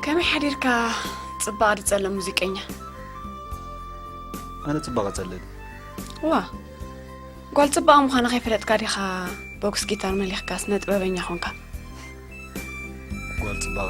ከመይ ሓዲርካ ጽባቕ ድጸለ ሙዚቀኛ? ኣነ ጽባቐ ጸልእ። ዋ፣ ጓል ጽባቐ ምዃና ከይፈለጥካ ዲኻ ቦክስ ጊታር መሊኽካ ስነ ጥበበኛ ኾንካ? ጓል ጽባቐ።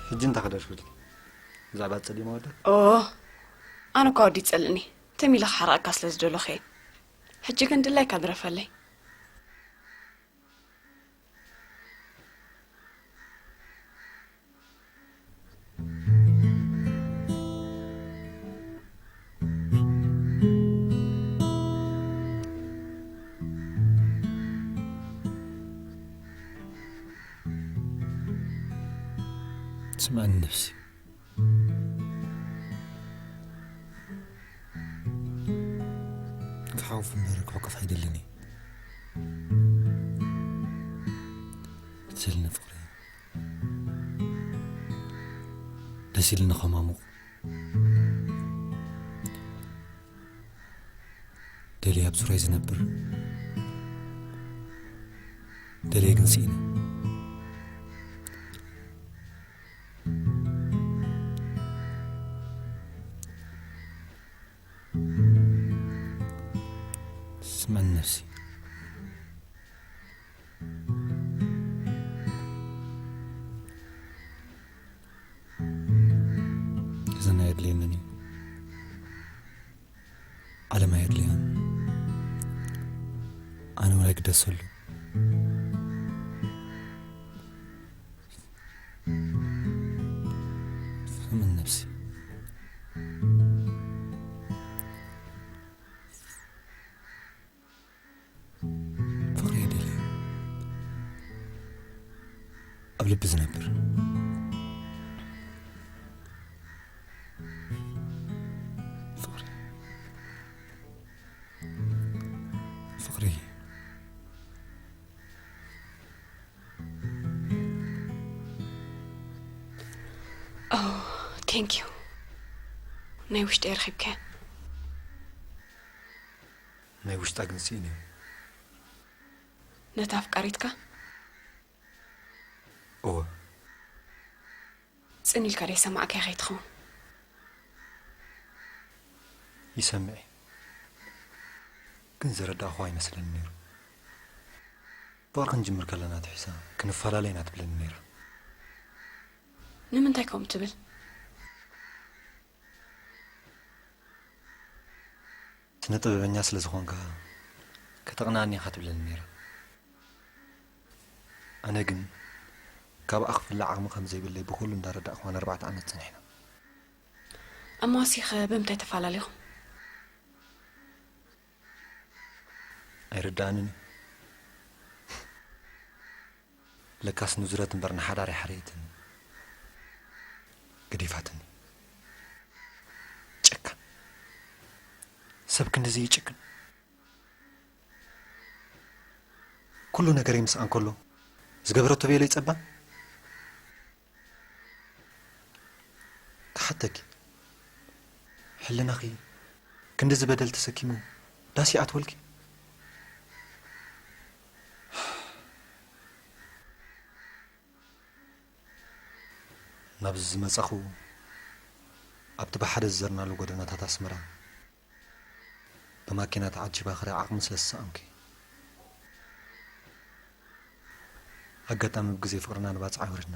ሕጂ እንታይ ክደርፍልኪ? ብዛዕባ ትጸልኢ መወዳእታ? ኦ፣ ኣነ እኳ ወዲ ይጸልእኒ። ትም ኢለ ክሓርቐካ ስለ ዝደለኹ እየ። ሕጂ ግን ድላይካ ድረፈለይ። ስምዕኒ ነፍሲ። ክሓውፍ እምበር ክሕኮፍ ኣይደልን እየ። ደስ ኢልኒ ፍቕሪ። ደስ ኢልኒ ከማሙቕ። ደልየ ኣብ ዙርያይ ዝነብር። ደልየ ግን ስኢነ። ስመን ነፍሲ። እዘን ኣየድልየንን እዩ። ዓለም ኣየድልያን። ኣነ እውን ኣይግደሰሉ። ስምን ነፍሲ። ፍቕሪ የድሊ። ኣብ ልቢ ዝነብር ፍቕሪ። ፍቕሪ። ኦ፣ ቴንክ ዩ። ናይ ውሽጢ ረኺብካያ። ናይ ውሽጣ ግን ስኢነ። ነታ ኣፍቃሪትካ? እወ። ጽን ኢልካ ደይ ሰማዕካያ ከይትኸውን። ይሰምዕ እዩ። ግን ዝረዳእኹዋ ኣይመስለኒ ነይሩ። ፍቕሪ ክንጅምር ከለና ትሒዛ ክንፈላለ ኢና ትብለኒ ነይራ። ንምንታይ ከምኡ ትብል? ስነ ጥበበኛ ስለ ዝኾንካ ከተቕንኣኒ ኢኻ ትብለኒ ነይራ። ኣነ ግን ካብኣ ክፍለ ዓቕሚ ከም ዘይብለይ ብኹሉ እንዳረዳእኹዋ ንኣርባዕተ ዓመት ጸኒሕና። እሞ ኣሲኸ ብምንታይ ተፈላለኹም? ኣይርድኣንን እዩ። ለካስ ንዙረት እምበር ንሓዳር ኣይሓረየትን። ገዲፋትኒ። ጨካን ሰብ ክንድዚ ይጭክን። ኩሉ ነገረይ ምስኣ እንከሎ ዝገበረቶ ቤሎ ይጸባ። ክሓተኪ፣ ሕልናኺ ክንድዚ በደል ተሰኪሙ ዳስ ይኣትወልኪ? ናብዚ ዝመጻኹ ኣብቲ ብሓደ ዝዘርናሉ ጎደናታት ኣስመራ ብማኪና ተዓጂባ ክርኢ ዓቕሚ ስለ ዝሰኣንኩ። ኣጋጣሚ ብግዜ ፍቕርና ንባጽዓ ወሪድና።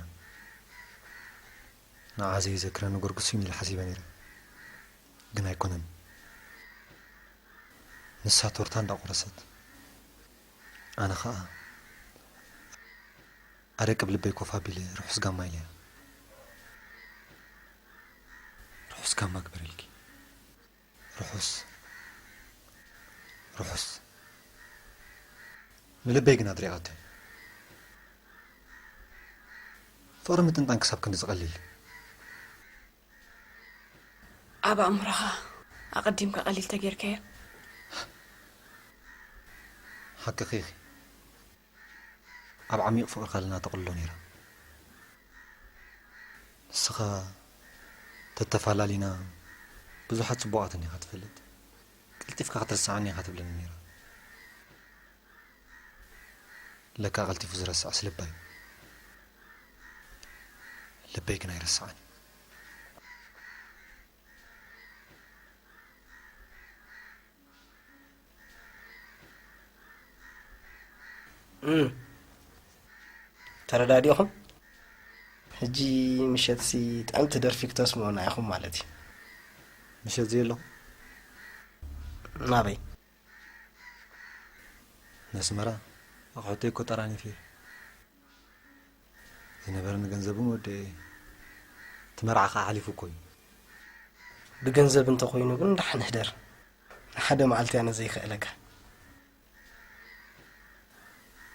ንዓ ዘይዘክረኒ ጎርግሱን ኢለ ሓሲበ ነይረ። ግን ኣይኮነን። ንሳ ቶርታ እንዳቆረሰት፣ ኣነ ኸኣ ኣረቂ ብልበይ ኮፍ ኣቢለ ርሑስ ጋማ ኢለያ። ርሑስ ጋማ ግበረልኪ። ርሑስ፣ ርሑስ። ንልበይ ግን ኣድሪቓቶ። ፍቕሪ ምጥንጣን ክሳብ ክንዲ ዝቐሊል። ኣብ ኣእምሮኻ ኣቐዲምካ ቀሊል ተጌርካዮ። ሓቅኺ ኢኺ። ኣብ ዓሚቕ ፍቕሪ ከለና ተቕልሎ ነይራ። ንስኻ ተተፋላሊና ብዙሓት ጽቡቓት እንዲኻ ትፈልጥ። ቀልጢፍካ ክትርስዓኒ ኢኻ ትብለኒ ነይራ። ለካ ቀልጢፉ ዝረስዕስ ልባይ። ልበይ ግን ኣይረስዓን። እም። ተረዳዲእኹም? ሕጂ ምሸትሲ ጥዕምቲ ደርፊ ክተስምዑና ኢኹም ማለት እዩ። ምሸት ዘየለኹ ናበይ? ነስመራ ኣቑሑተይ እኮ ጠራኒፈ ዝነበረኒ ገንዘብ እውን ወደ ትመርዓ ከዓ ሓሊፉ እኮ እዩ። ብገንዘብ እንተኾይኑ ግን ደሓን ህደር። ንሓደ መዓልቲ ኣነ ዘይክእለካ።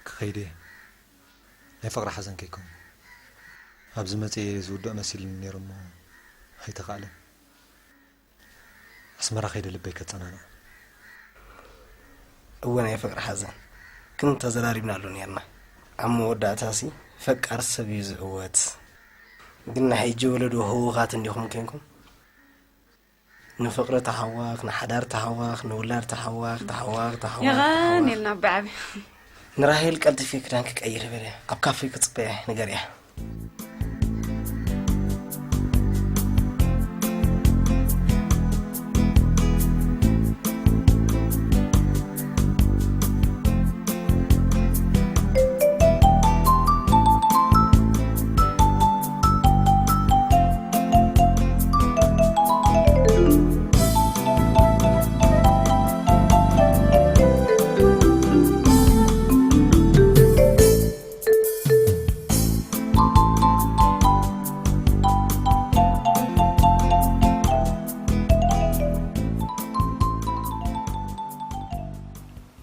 ክኸይድ እየ። ናይ ፍቕሪ ሓዘን ከይከውን ኣብዚ መፅየ ዝውድኦ መሲሉኒ ነይሩ እሞ ኣይተኻእለን። ኣስመራ ከይደ ልበይ ከጸናንዕ። እወ ናይ ፍቕሪ ሓዘን ግን ተዘራሪብናሉ ነርና። ኣብ መወዳእታሲ ፈቃር ሰብ እዩ ዝዕወት። ግን ናይ ሕጂ ወለዶ ህውኻት እንዲኹም ኮንኩም ንፍቕሪ ተሃዋኽ፣ ንሓዳር ተሃዋኽ፣ ንውላድ ተሃዋኽ፣ ተሃዋኽ፣ ተሃዋኽ፣ ተሃዋኽ። የቐንየልና ኣቦይ ዓቢ። ንራሄል ቀልጢፈ ክዳንኪ ቀይሪ በልያ። ኣብ ካፌ ክጽበያ ንገርያ።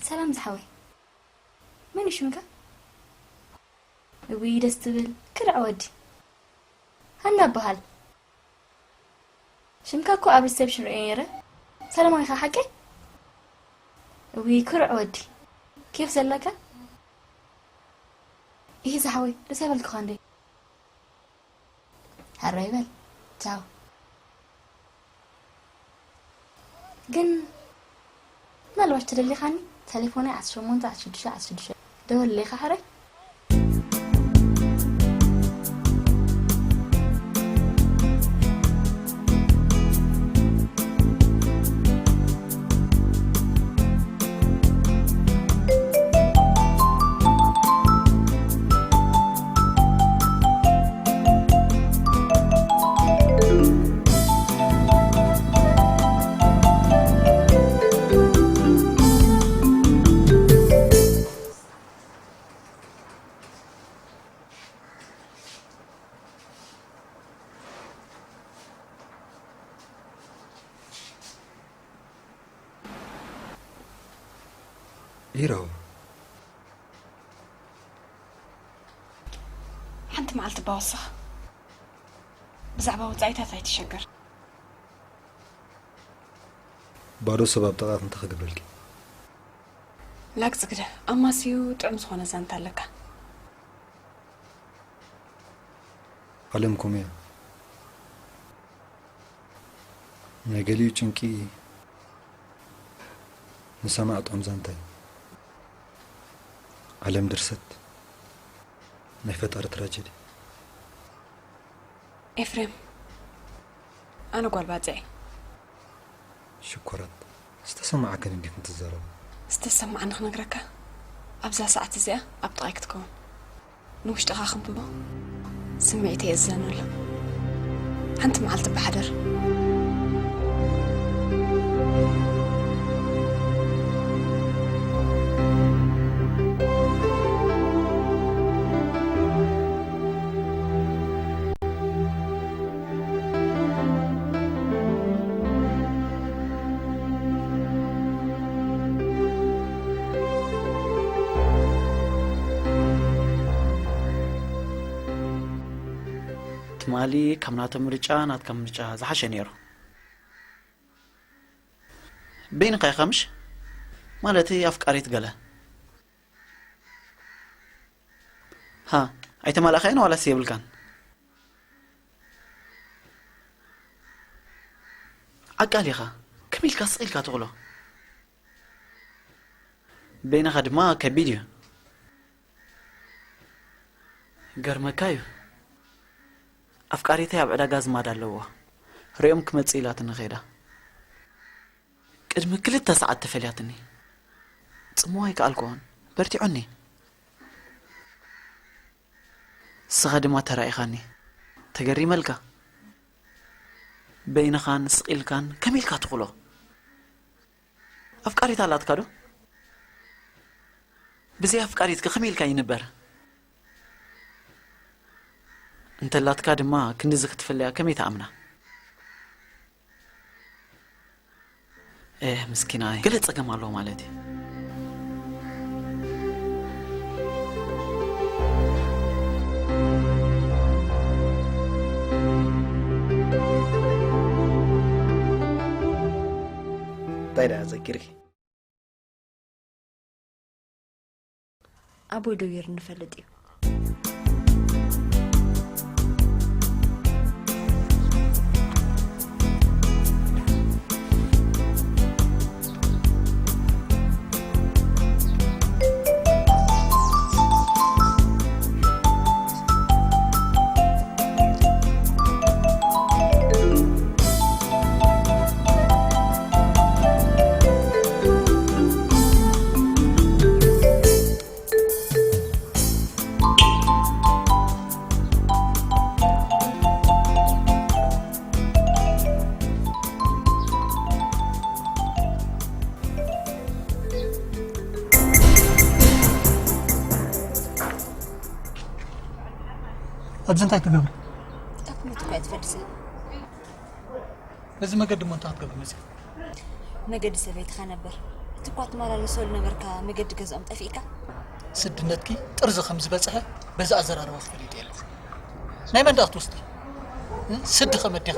ሰላም ዝሓወይ፣ መን እዩ ሽምካ? እውይ ደስ ትብል ክርዕ ወዲ። ሃና እበሃል። ሽምካ እኮ ኣብ ሪሰፕሽን ርእየ ነይረ። ሰላማዊ ኢኻ ሓቀይ? እውይ ክርዕ ወዲ። ኬፍ ዘለካ? ኢሂ ዝሓወይ፣ ደስ ኣይበልኩኻ እንዴ? ሕራይ በል። ቻው። ግን ምናልባሽ ተደሊኻኒ፣ ተሌፎነይ ዓሰርተ ሸሞንተ ዓሰርተ ሽዱሽተ ዓሰርተ ሽዱሽተ ደወለለይ ኢኻ ሕራይ። ቢሮ። ሓንቲ መዓልቲ ባወስኽ ብዛዕባ ወጻኢታት ኣይትሸገር። ባዶ ሰብ ኣብ ጥቓ ክንተ ክገብረልኪ? ላግጽ ግደ ኣማስዩ ጥዑም ዝኾነ ዛንታ ኣለካ። ዓለም ከምኡ እያ። ናይ ገሊኡ ጭንቂ ንሰማዕ ጥዑም ዛንታ እዩ። ዓለም ድርሰት ናይ ፈጣሪ ትራጀዲ። ኤፍሬም፣ ኣነ ጓል ባጽዕ። ሽኮራት ዝተሰማዓክን እንዲኹም ትዛረቡ። ዝተሰማዓኒ ክነግረካ ኣብዛ ሰዓት እዚኣ ኣብ ጥቓይ ክትከውን ንውሽጥኻ ክንብቦ ስምዒት የእዘነሉ። ሓንቲ መዓልቲ ብሓደር ትማሊ ካብ ናቶም ምርጫ ናትካ ምርጫ ዝሓሸ ነይሩ። በይንኻ ኢኻ ምሽ? ማለተይ ኣፍቃሪት ገለ። ሃ፣ ኣይተማላእካዮን ዋላስ የብልካን? ዓቃል ኢኻ። ከመይ ኢልካ ስቕ ኢልካ ትቕሎ? በይንኻ ድማ ከቢድ እዩ። ገርመካ እዩ። ኣፍቃሪተይ ኣብ ዕዳጋ ኣዝማድ ኣለዎ። ሪኦም ክመጽእ ኢላትኒ ከይዳ። ቅድሚ ክልተ ሰዓት ተፈልያትኒ። ጽምዋ ኣይከኣልኩዎን። በርቲዖኒ። ንስኻ ድማ ተራኢኻኒ። ተገሪመልካ። በይንኻን ስቕ ኢልካን ከመይ ኢልካ ትኽሎ? ኣፍቃሪት ኣላትካ ዶ? ብዘይ ኣፍቃሪትካ ከመይ ኢልካ ይንበር? እንተላትካ ድማ ክንድዚ ክትፍለያ ከመይ ትኣምና? ኤህ ምስኪናይ፣ ገለ ጸገም ኣለዎ ማለት እዩ። እንታይ ደኣ ዘኪርኪ? ኣቦይ ደዊሩ ንፈልጥ እዩ። ኣብዚ እንታይ ትገብሪ? ታኩመት እኳ ትፈልጥ። በዚ መገዲ እሞ እንታይ ክትገብሪ መፂኺ? መገዲ ሰበይትኻ ነበር። እቲ እኳ ትመላለሰሉ ነበርካ መገዲ ገዝኦም ጠፊእካ? ስድነትኪ ጥርዚ ከም ዝበፅሐ በዚ ኣዘራርባኺ ፈሊጠ ኣለኹ። ናይ መን ደኣ ክትወስዲ? ስዲ ከመዲኻ?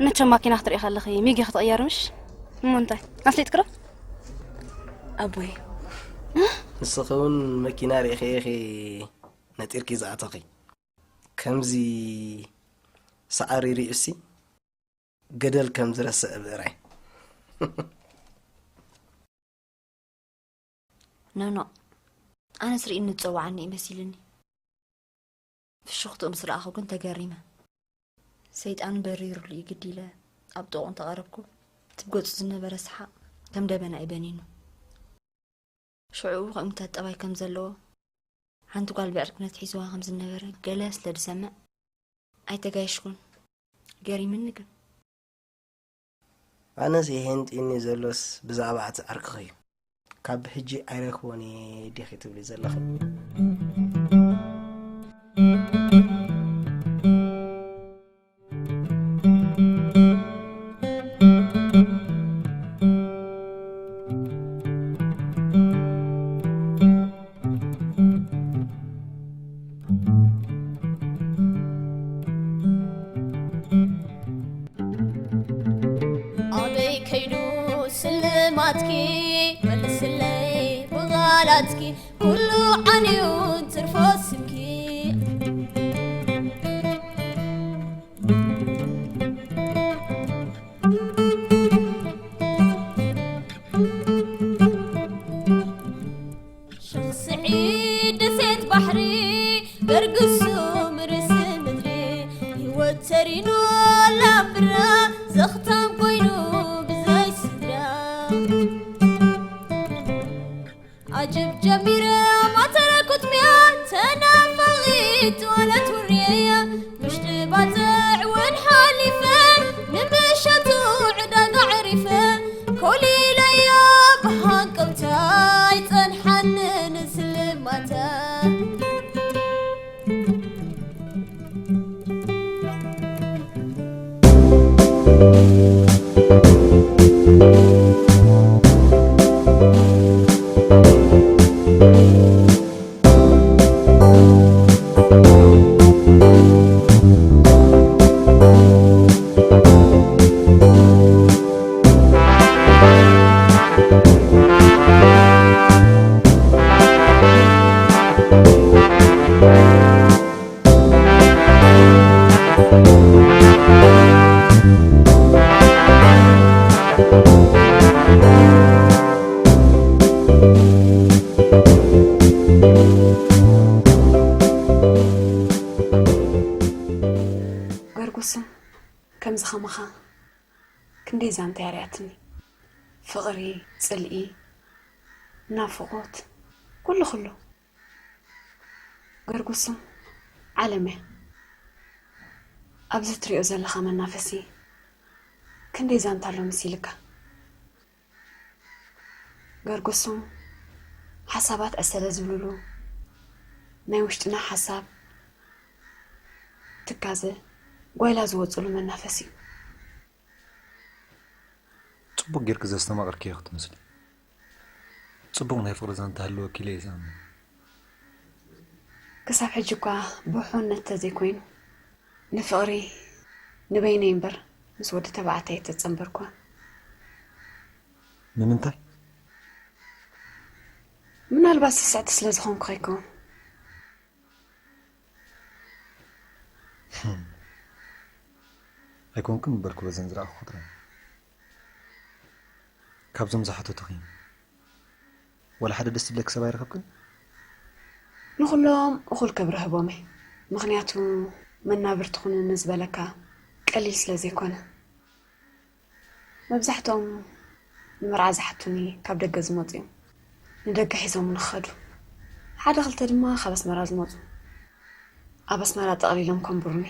መቸም ማኪና ክትርኢ ከለኺ ሚጊ ክትቕየሪ ምሽ? እሞ እንታይ ኣፍሊጥኪ ዶ? ኣቦይ ንስኺ እውን መኪና ርኢኺ ኢኺ ነጢርኪ ዝኣተኺ። ከምዚ ሰዓሪ ርእዩሲ ገደል ከም ዝረስዕ ብዕራይ። ኖኖ ኣነስ ርእኒ ዝጸዋዓኒ እዩ መሲልኒ። ፍሽኽትኡ ምስ ረኣኹ ግን ተገሪመ። ሰይጣን በሪሩሉ እዩ ግዲ ኢለ ኣብ ጥቕኡ እንተቐረብኩ እቲ ብገጹ ዝነበረ ሰሓቕ ከም ደበና እዩ በኒኑ። ሽዑ ከምኡታት ጠባይ ከም ዘለዎ ሓንቲ ጓል ብዕርክነት ሒዝዋ ከም ዝነበረ ገለ ስለ ዝሰምዕ ኣይተጋየሽኩን። ገሪምኒ ግን። ኣነስ የሄንጢኒ ዘሎስ ብዛዕባ እቲ ዓርክኺ እዩ። ካብ ሕጂ ኣይረክቦን እየ ዲኺ ትብሊ ዘለኺ? ኣትኪ መልስለይ ብቓላትኪ፣ ኩሉ ዓንዩ ትርፎ ስምኪ። ሸኽ ስዒድ ደሴት ባሕሪ፣ ገርግሱም ርእሲ ምድሪ፣ ህይወት ተሪኑ ላምብራ፣ ዘኽታም ኮይኑ ብዘይ ስድራ። ኣጅብ ጀሚረ ማተረ ኩትምያ፣ ተናፋቒት ዋለት ውርየያ፣ ምሽጢ ባጽዕ እውን ሓሊፈ፣ ንምሸቱ ዕዳጋ ዕሪፈ፣ ኮሊለያ ብሃንቀውታ፣ ይጸንሓኒ ንስልማታ። ገርጉስም ከምዚ ኸማኻ ክንደይ ዛንታ እያ ርያትኒ። ፍቕሪ፣ ጽልኢ፣ ናፍቖት፣ ኩሉ ኩሉ። ገርጉስም ዓለም እያ። ኣብዚ ትሪኦ ዘለኻ መናፈሲ ክንደይ ዛንታ ኣሎ መሲልካ። ገርጉስም ሓሳባት ዕሰለ ዝብልሉ፣ ናይ ውሽጥና ሓሳብ፣ ትካዘ፣ ጓይላ ዝወፅሉ መናፈሲ እዩ። ጽቡቕ ጌርኪ ዘስተማቐርክዮ ክትመስሊ። ጽቡቕ ናይ ፍቕሪ ዛንታ ሃለወኪ ኢለ እየ ዝኣምን። ክሳብ ሕጂ እኳ ብውሕውነት ተዘይኮይኑ ንፍቕሪ ንበይነይ እምበር ምስ ወዲ ተባዕታይ ኣይተጸንበርኩዋን። ንምንታይ? ምናልባት ስስዕቲ ስለ ዝኾንኩ ከይከውን። ኣይኮንክን እምበር ክበዘን ዝረኣኹ ጥራይ። ካብዞም ዝሓተቱኺ ዋላ ሓደ ደስ ዝብለኪ ሰብ ኣይረኸብክን? ንኹሎም እኹል ክብሪ ህቦም እየ። ምኽንያቱ መናብርቲ ኩኑኒ ዝበለካ ቀሊል ስለ ዘይኮነ። መብዛሕትኦም ንመርዓ ዝሓቱኒ ካብ ደገ ዝመፁ እዮም። ንደገ ሒዞምኒ ክኸዱ። ሓደ ክልተ ድማ ካብ ኣስመራ ዝመፁ ኣብ ኣስመራ ጠቕሊሎም ከንብሩኒ።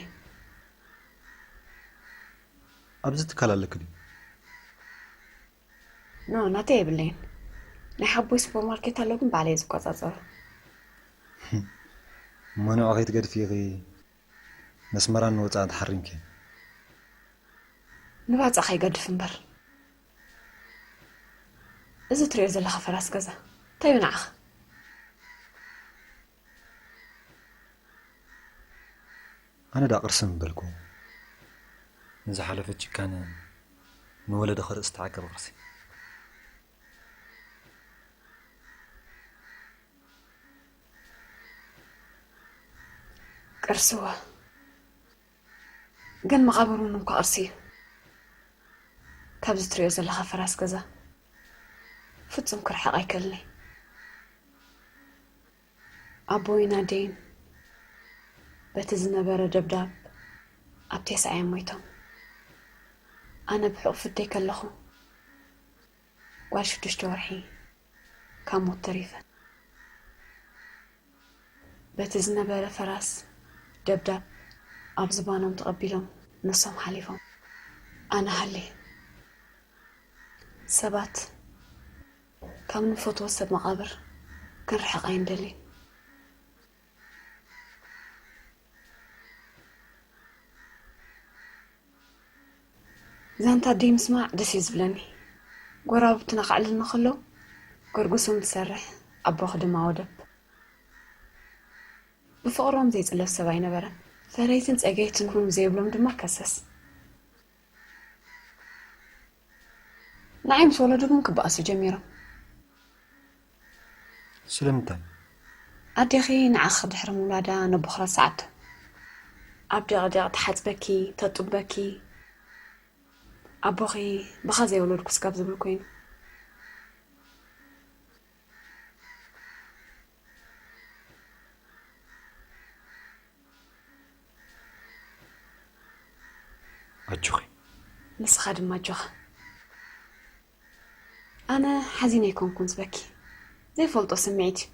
ኣብዚ ትካል ኣለኪ ድዩ? ኖ፣ ናተይ የብለይን። ናይ ሓቦይ ሱፐርማርኬት ኣሎ፣ ግን ባዕለይ እየ ዝቆፃፀሮ። እሞ ንዑ ከይትገድፊ ኢኺ ነስመራን ንወፃኢ ተሓሪምኪ። ንባፅዕ ከይገድፍ እምበር። እዚ ትሪኦ ዘለኻ ፈራስ ገዛ እንታይ እዩ ንዓኻ? ኣነ ዳ ቅርሲ ምበልኩ ንዝሓለፈ ጭካነ ንወለዶ ከርእስ ተዓቀበ ቅርሲ። ቅርሲ እወ፣ ግን መቓብር እውን እንኳ ቅርሲ እዩ። ካብዚ ትሪኦ ዘለኻ ፈራስ ገዛ ፍጹም ክርሕቕ ኣይክእልን እየ። ኣቦይን ኣደይን በቲ ዝነበረ ደብዳብ ኣብ ቴስዓ እዮም ሞይቶም። ኣነ ብሕቑፊተይ ከለኹ ጓል ሽዱሽተ ወርሒ ካብ ሞት ተሪፈ። በቲ ዝነበረ ፈራስ ደብዳብ ኣብ ዝባኖም ተቐቢሎም ነሶም ሓሊፎም። ኣነ ሃልየ ሰባት ካብ ንፈትዎ ሰብ መቓብር ክንርሕቕ ኣይንደልን። ዛንታ ኣደይ ምስማዕ ደስ እዩ ዝብለኒ። ጎረባብትና ከዕልልና ከለዉ ገርጉሶም ትሰርሕ፣ ኣቦኺ ድማ ወደብ። ብፍቕሮም ዘይጽለፍ ሰብ ኣይነበረን። ፈረይትን ጸገይትን ኩኑ ዘይብሎም ድማ ከሰስ። ንዓይ ምስ ወለዱ ግን ክበኣሱ ጀሚሮም። ስለምንታይ? ኣዴኺ ንዓኺ ድሕሪ ምውላዳ ነቦኽራ ሰዓቶ። ኣብ ደቕደቕ ትሓጽበኪ፣ ተጡበኪ። ኣቦኺ ብኻ ዘይወለድኩስ ካብ ዝብል ኮይኑ። ኣጆኺ። ንስኻ ድማ ኣጆኻ። ኣነ ሓዚነ ኣይኮንኩን ዝበኪ። ዘይፈልጦ ስምዒት እዩ።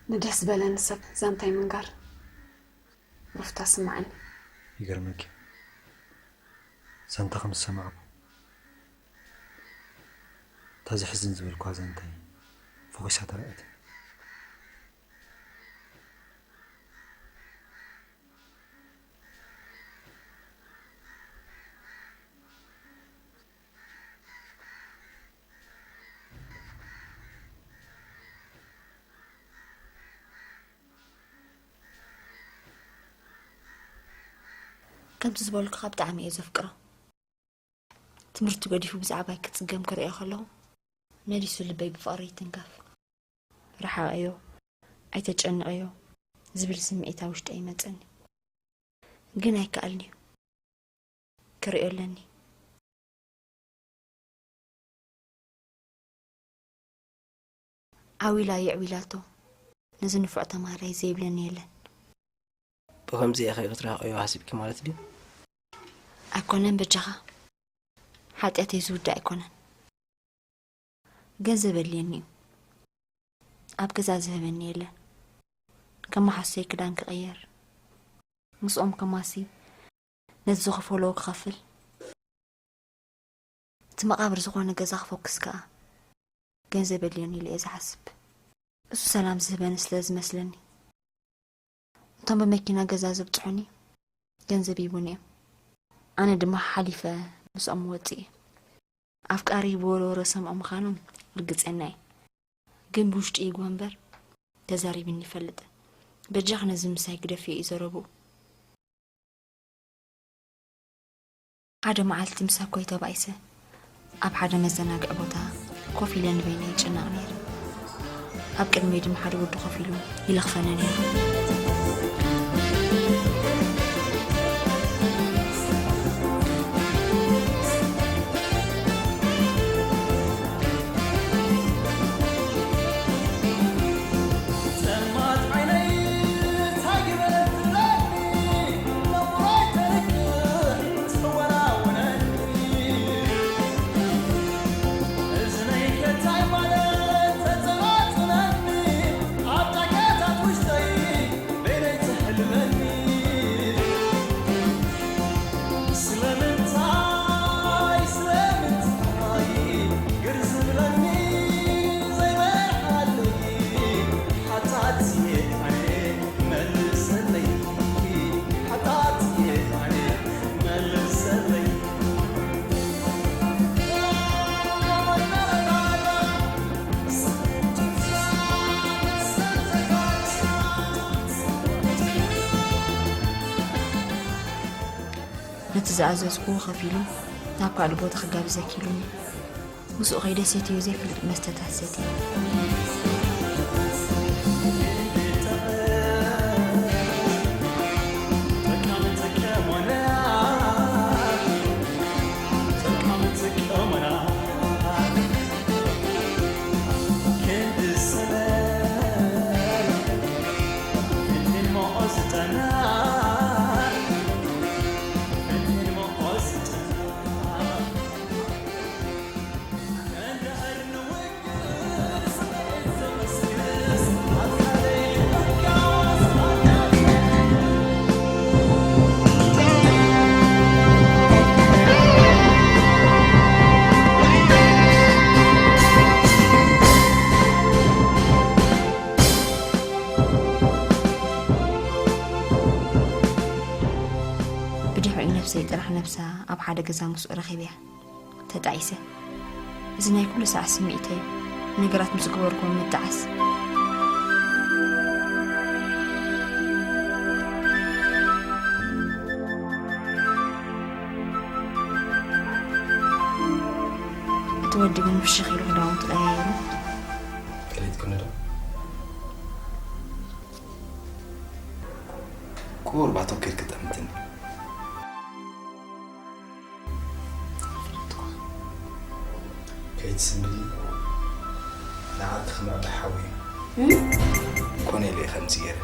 ንደስ ዝበለኒ ሰብ ዛንታይ ምንጋር። ሩፍታ ስምዓኒ። ይገርመኪ፣ ዛንታ ከም ዝሰማዕኩ እታ ዘሕዝን ዝበልኳ ዛንታይ ፈኺሳ ተራእየትኒ። ከምቲ ዝበልኩኻ ብጣዕሚ እየ ዘፍቅሮ። ትምህርቲ ገዲፉ ብዛዕባይ ክጽገም ክርእዮ ከለኹ መሊሱ ልበይ ብፍቕሪ ይትንከፍ። ርሓቕዮ፣ ኣይተጨንቕዮ ዝብል ስምዒት ኣብ ውሽጠይ ይመጸኒ። ግን ኣይከኣልን'ዩ። ክርእዮ ኣለኒ። ዓው ኢላ የዕው ኢላቶ። ነዚ ንፉዕ ተምሃራይ ዘይብለኒ የለን። ብኸምዚ ኢኺ ክትራኸዮ ሓሲብኪ ማለት ድዩ? ኣይኮነን በጃኻ። ሓጢኣተይ ዝውዳእ ኣይኮነን። ገንዘብ የድልየኒ እዩ። ኣብ ገዛ ዝህበኒ የለን። ከመሓሶይ ክዳን ክቕየር፣ ምስኦም ከማሲ፣ ነቲ ዝኸፈሎ ክኸፍል። እቲ መቓብር ዝኾነ ገዛ ክፈኩስ ከኣ ገንዘብ የድልየኒ ኢለ እየ ዝሓስብ። እሱ ሰላም ዝህበኒ ስለ ዝመስለኒ። እቶም ብመኪና ገዛ ዘብጽሑኒ ገንዘብ ይቡኒ እዮም። ኣነ ድማ ሓሊፈ ምስኦም ወጽእ እየ። ኣፍቃሪ ብወረወረ ሰምዖ ምዃኖም ርግጸና እየ። ግን ብውሽጢ ይግቦ እምበር ተዛሪብኒ ይፈልጥ። በጃኺ ነዚ ምሳይ ግደፍዮ እዩ ዘረብኡ። ሓደ መዓልቲ ምስ ኣኮይ ተባኢሰ ኣብ ሓደ መዘናግዒ ቦታ ኮፍ ኢለ ንበይነይ ይጭነቕ ነይረ። ኣብ ቅድመይ ድማ ሓደ ወዲ ኮፍ ኢሉ ይለኽፈኒ ነይሩ። ነቲ ዝኣዘዝኩዎ ከፊሉ ናብ ካልእ ቦታ ክጋብዘኪ ኢሉኒ። ምስኡ ከይደ ሰትዮ ዘይፈልጥ መስተታት ሰትየ። ብድሕሪኡ ነብሰይ ጥራሕ ነብሳ ኣብ ሓደ ገዛ ምስኡ ረኺበያ። ተጣዒሰ። እዚ ናይ ኩሉ ሰዓት ስምዒተይ እዩ። ነገራት ምስ ገበርኩ ምጥዓስ። ወዲ ግን ፍሽኽ ኢሉ ክዳውንቱ ቀያይሩ። ከሊት ኩነ ዶ? ቁሩብ ኣተኪርኪ ጠምትኒ። ከይትስምዒ፣ ንዓኺ ክምዕብል ሓወይ። ኮነ ኢለ እየ ከምዚ ገይረ።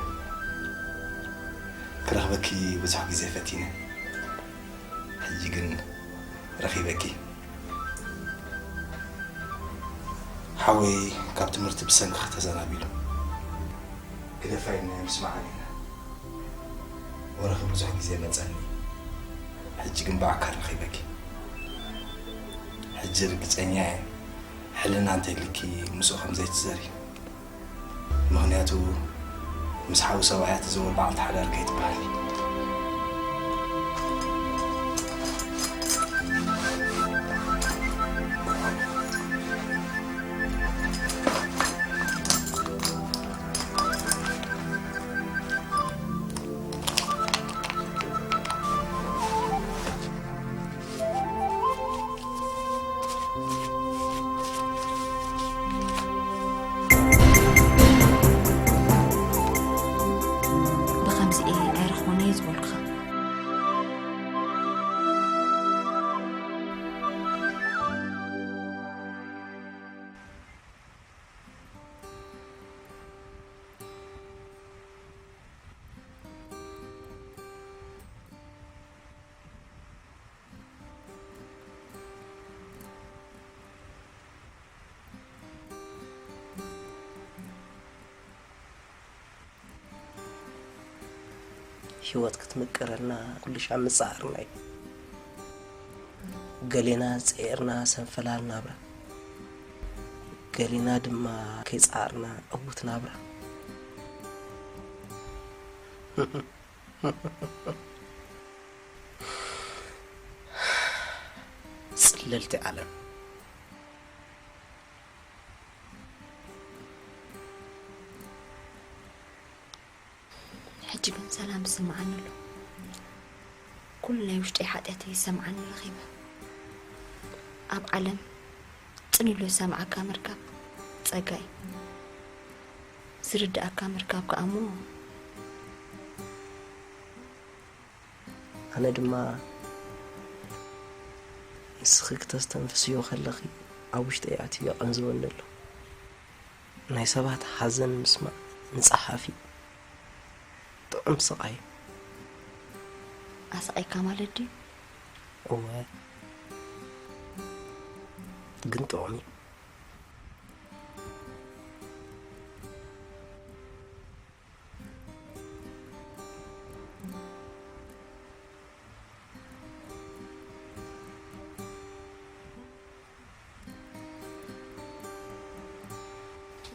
ክረኽበኪ ብዙሕ ግዜ ፈቲነ። ሕጂ ግን ረኺበኪ። ሓወይ ካብ ትምህርቲ ብሰንክኺ ተዘናቢሉ። ግደፋ ኢልና ምስማዕ ኢና። ወረኺ ብዙሕ ግዜ መጸኒ። ሕጂ ግን ብኣካል ረኺበኪ። ሕጂ ርግጸኛ እየ፣ ሕልና እንተልኪ ምስኡ ከም ዘይትዘሪ። ምኽንያቱ ምስ ሓው ሰብኣያ ትዘውር በዓልቲ ሓዳር ከይትበሃል። ብኸምዚ እየ ኣይረኽቦን እየ ዝበልኩኻ። ህይወት ክትምቅረልና ኩሉ ሻዕ ምጽዓርና እዩ። ገሌና ጸዒርና ሰንፈላል ናብራ፣ ገሌና ድማ ከይጸዓርና ዕዉት ናብራ። ጽልልቲ ዓለም። ሕጂ ግን ሰላም ዝስምዓኒ ኣሎ። ኩሉ ናይ ውሽጠይ ሓጢኣተይ ይሰምዓኒ ረኺበ። ኣብ ዓለም ጽን ኢሉ ዝሰምዓካ ምርካብ ጸጋ እዩ። ዝርድኣካ ምርካብ ከኣ እሞ ኣነ ድማ ንስኺ ክተስተንፍስዮ ከለኺ ኣብ ውሽጠይ ኣትዩ የቐንዝወኒ ኣሎ። ናይ ሰባት ሓዘን ምስማዕ ንጸሓፊ ጥዑም ስቓይ እዩ። ኣስቒካ ማለት ድዩ? እወ፣ ግን ጥዑም እዩ።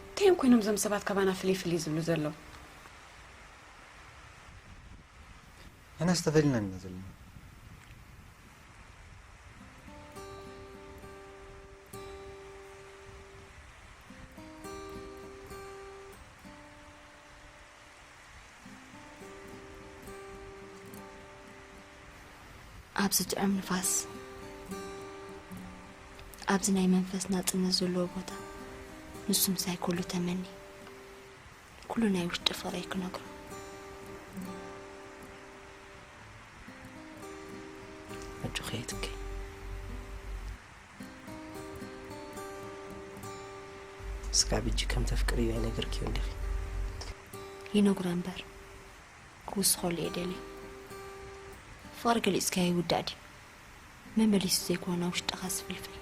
እንታይ እዮም ኮይኖም እዞም ሰባት ካባና ፍልይ ፍልይ ዝብሉ ዘለዉ? ንሕናስ ተፈሊና ኢና ዘለና። ኣብዚ ጥዑም ንፋስ፣ ኣብዚ ናይ መንፈስ ናጽነት ዘለዎ ቦታ፣ ንሱ ምሳይ ኩሉ ተመኒ፣ ኩሉ ናይ ውሽጢ ፍቕረይ ክነግሮ። ኣጆኺ ኣይትብከይ። ስጋብ ሕጂ ከም ተፍቅርዮ ኣይነገርክዮን ዲኺ? ይነግሮ እምበር፣ ክውስኸሉ እየ ደልየ። ፍቕሪ ገሊጽካዮ ይውዳእ ድዩ? መመሊሱ ዘይኮነ ውሽጥኻ ዝፍልፍል።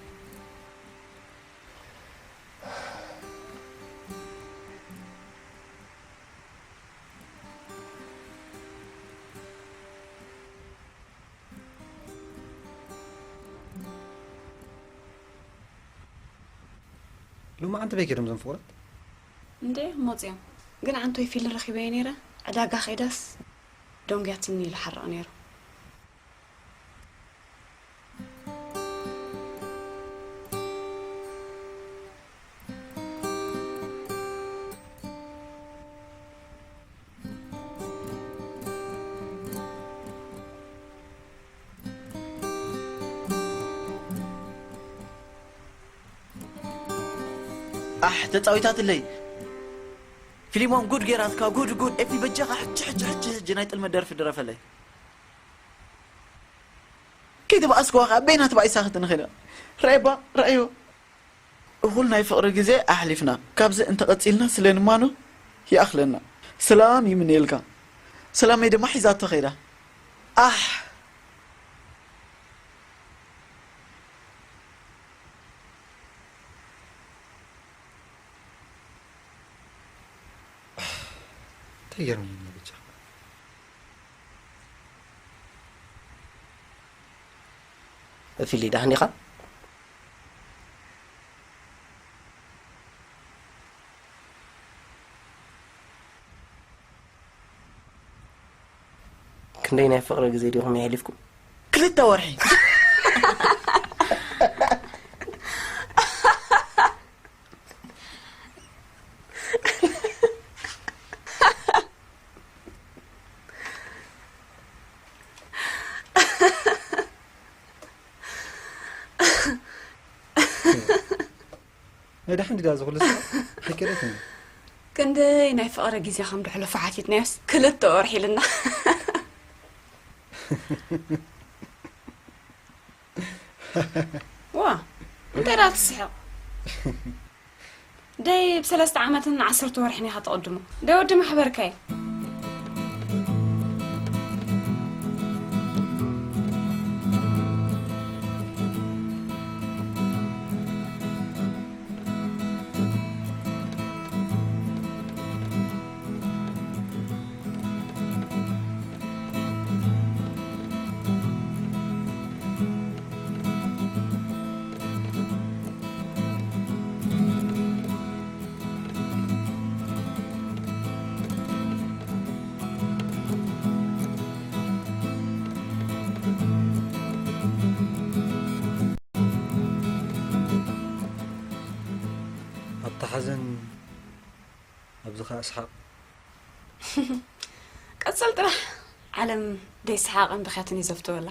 ሎማዓንቲ በይ ከይዶም እዞም ፍቑራት? እንዴ፣ መፂኦም። ግን ዓንቶይ ፊልን ረኺበዮ ነይረ። ዕዳጋ ከይዳስ ደንጉያትኒ ኢሉ ሓርቕ ነይሩ። ኣሕ ተጻዊታትለይ። ፊሊሞን ጉድ ጌራትካ ጉድ ጉድ። ኤፊ በጃኻ ሕጂ ሕጂ ሕጂ ሕጂ ናይ ጥልመት ደርፊ ድረፈለይ። ከይተባኣስክዋ ኸኣ በይና ተባኢሳ ክትንኽእል። ርኣይባ ርኣዮ። እኹል ናይ ፍቕሪ ግዜ ኣሕሊፍና። ካብዚ እንተቐጺልና ስለ ንማኖ ይኣኽለና። ሰላም ይምነየልካ። ሰላመይ ድማ ሒዛቶ ኸይዳ። ኣሕ። እንታይ ገይሮም ብቻ። ፊሊ፣ ደሓን ዲኻ? ክንደይ ናይ ፍቕሪ ግዜ ዲኹም የሕሊፍኩም? ክልተ ወርሒ። ናይ ደሓን ድዳ ዝኹሉ ሰብ ኣይከደትን። ክንደይ ናይ ፍቕሪ ግዜ ከም ድሕለፎ ሓቲትናዮስ ክልተ ወርሒ ኢልና። ዋ፣ እንታይ ደኣ ትስሕቕ? ደይ ብሰለስተ ዓመትን ዓሰርተ ወርሕን ኢኻ ተቐድሞ። ደይ ወዲ ማሕበርካይ። ኣብታ ሓዘን ኣብዚ ኸኣ ስሓቕ። ቀጽል ጥራሕ። ዓለም ደይ ሰሓቕን ብኽያትን እዩ ዘፍትወላ።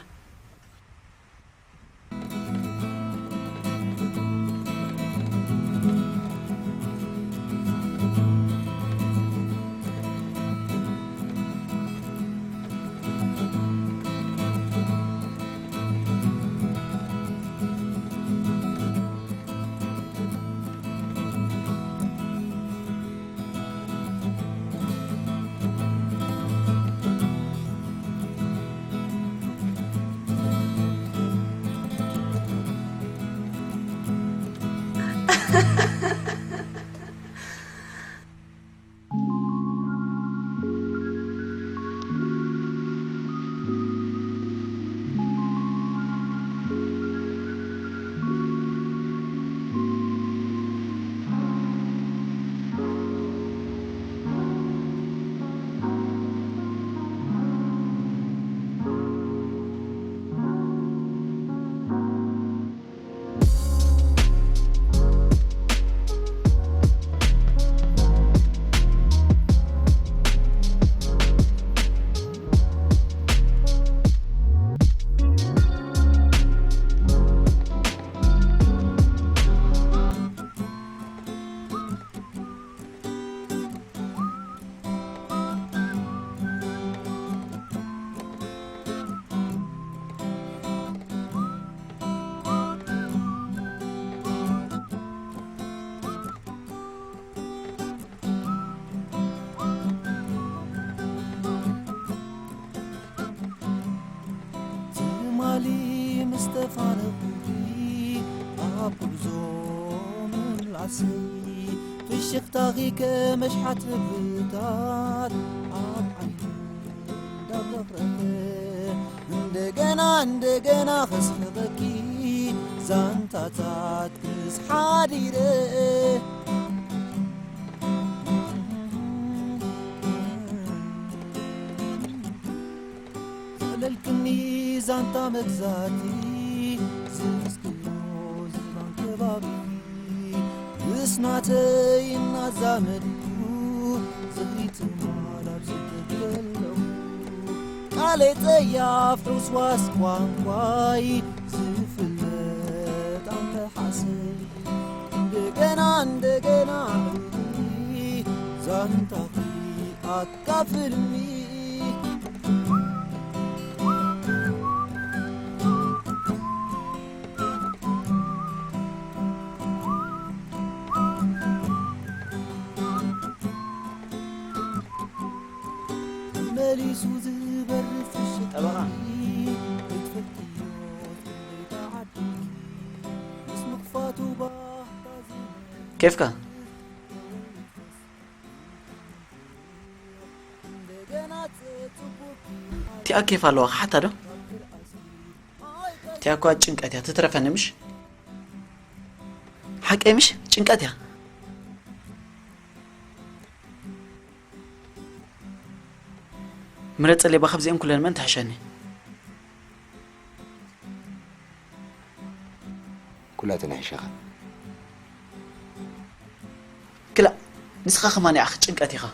ትማሊ ምስ ተፋነኹኺ ኣብ ጉዕዞ ምምላሰይ፣ ፍሽኽታኺ ከመሽሓት ነብርታት ኣብ ዓይኑ እንዳብረቕረቐ፣ እንደገና እንደገና ከስሕቐኪ ዛንታታት ክስ ሓዲረ። ዘዕለልክኒ ዛንታ መግዛእቲ ዝስክዮ ዝባን ከባቢ ምስ ናተይ እናዛመድኩ ዝኽሪ ትማል ኣብ ዝጠቀለኹ ቃለይ ጸያፍ ሕውስዋስ ቋንቋይ ዝፍለጥ ኣመሓሰይ እንደገና እንደገና ዛንታኺ ኣካፍልኒ። መሊሱ ዝበርር ፍሽኽታኺ ጠበቓ። እትፈልጥዮ ትምኒት ዓድልኪ ምስ ምኽፋቱ ባህታ ዜና ኬፍካ? እቲኣ ኬፍ ኣለዋ ክሓታ ዶ? እቲኣ እኳ ጭንቀት እያ ትትረፈኒ ምሽ? ሓቀይ ምሽ? ጭንቀት እያ። ምረጸለይ፣ ባ ካብዚኦም ኩለን መን ትሕሸኒ? ኩላተን ይሕሸኻ። ክላእ፣ ንስኻ ከማን ይኣኽ ጭንቀት ኢኻ።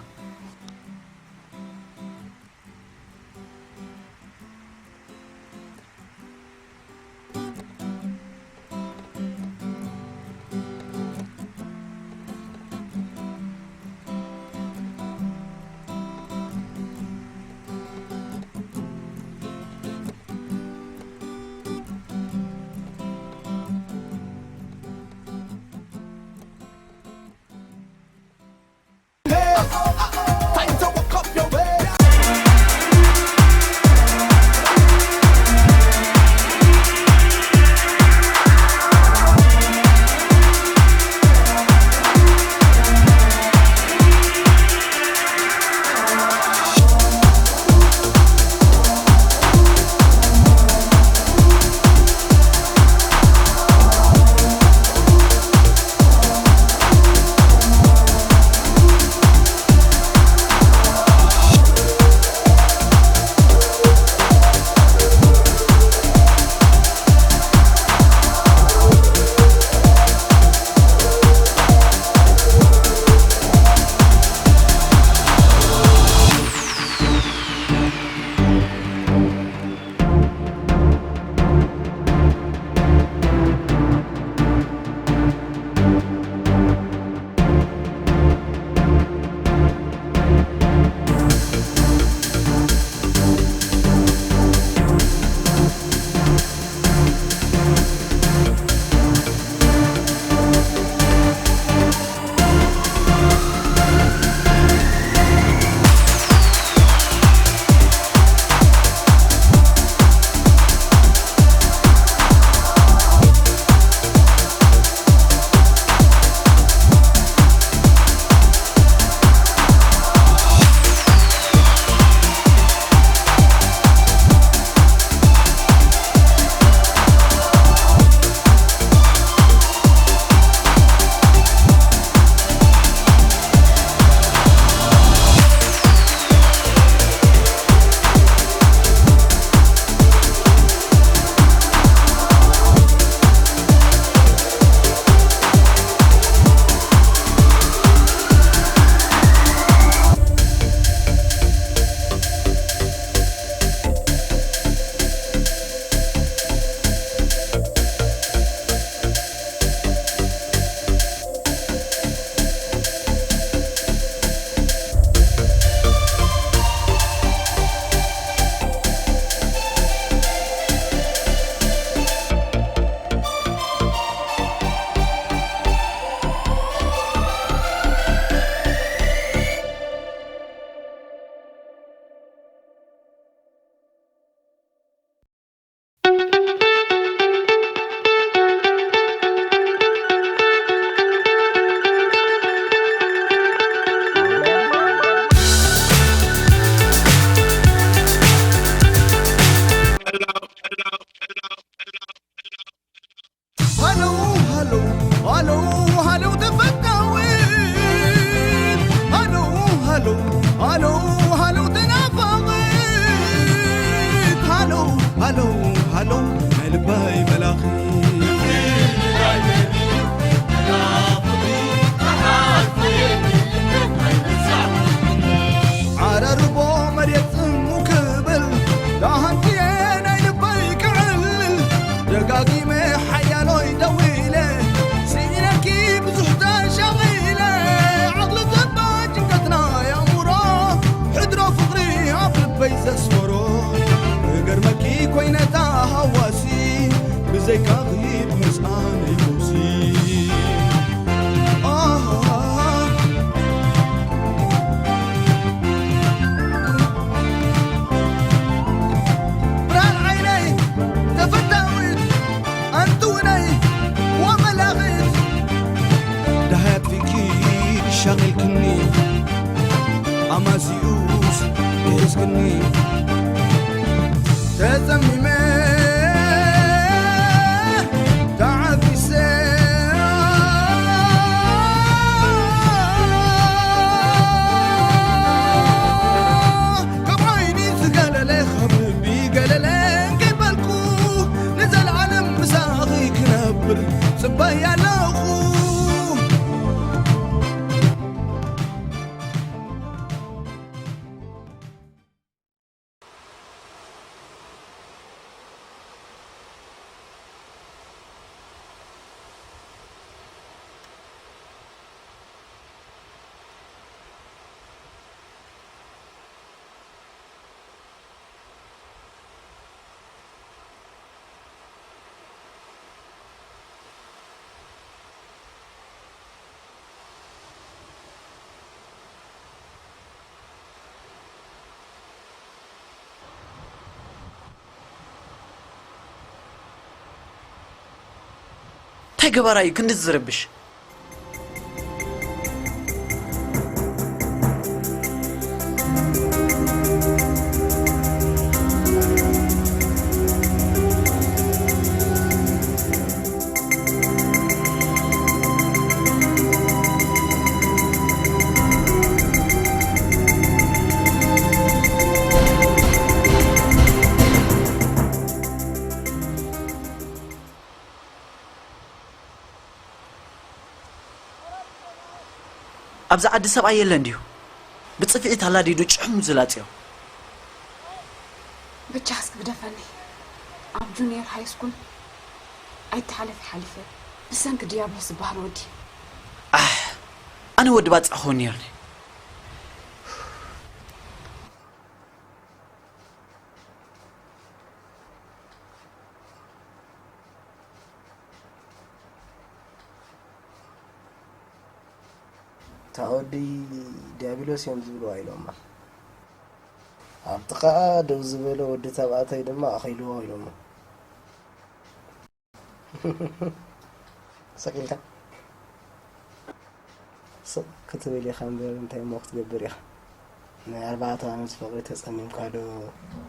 ሃሎ ሃሎ ሃሎ ሃሎ ተፈታዊት፣ ሃሎ ሃሎ ሃሎ ሃሎ ተናፋቒት፣ ሃሎ ሃሎ ሃሎ ናይ ልበይ መላኺት። ዓራርቦ መሬት ጽሙ ክብል፣ ደሃንትየ ናይ ልበይ ክዕልል፣ ደጋጊመ ሓያሎይ ደዊለ፣ ስኢነኪ ብዙሕ ተሻቒለ፣ ዓቕሊ ዘባ ጭንቀትና ዘስመሮ ክገርመኪ ኮይነ ተሃዋሲ ብዘይካ ኺድ ምስኣነይ ፈውሲ። ኣሃ። ብርሃን ዓይነይ ተፈታዊት ኣንቲ ውነይ ወመላኺት ደሃያት ፊኪ ሻቒልክኒ ኣማሲኡስ ሒዝክኒ ተጸሚመ ተዓፊሰ ካብ ዓይኒ ዝገለለ ካብ ልቢ ገለለ ከይበልኩ ንዘለዓለም ምሳኺ ክነብር ጽበይ ኣለኹ። እንታይ ገባራ እዩ ክንድዚ ዝረብሽ? ኣብዚ ዓዲ ሰብኣይ የለን ድዩ? ብጽፍዒት ኣላዲዱ ጭሕሙ ዝላጽዮ። ብቻ እስኪ ግደፈኒ። ኣብ ጁኒየር ሃይ ስኩል ኣይተሓለፊ ሓሊፈ ብሰንኪ ድያብሎስ ዝበሃል ወዲ። ኣሕ፣ ኣነ ወዲ ባጽዕ ክኸውን ነይርኒ። እታ ወዲ ዲያብሎስ እዮም ዝብልዋ ኢሎማ። ኣብ ጥቓኣ ደው ዝበለ ወዲ ተባዕታይ ድማ ኣኺልዎ ኢሎማ። ስቕ ኢልካ? ስቕ ክትብል ኢኻ እምበር እንታይ እሞ ክትገብር ኢኻ? ናይ ኣርባዕተ ዓመት ፍቕሪ ተጸሚምካ ዶ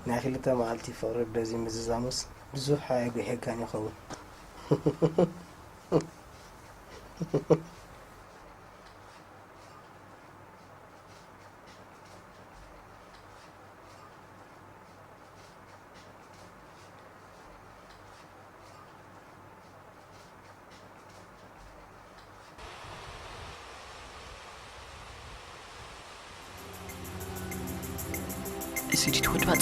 ናይ ክልተ መዓልቲ ፍቕሪ በዚ ምዝዛሙስ ብዙሕ ኣየጉሕየካን ይኸውን። እሲዲት ወድባጽ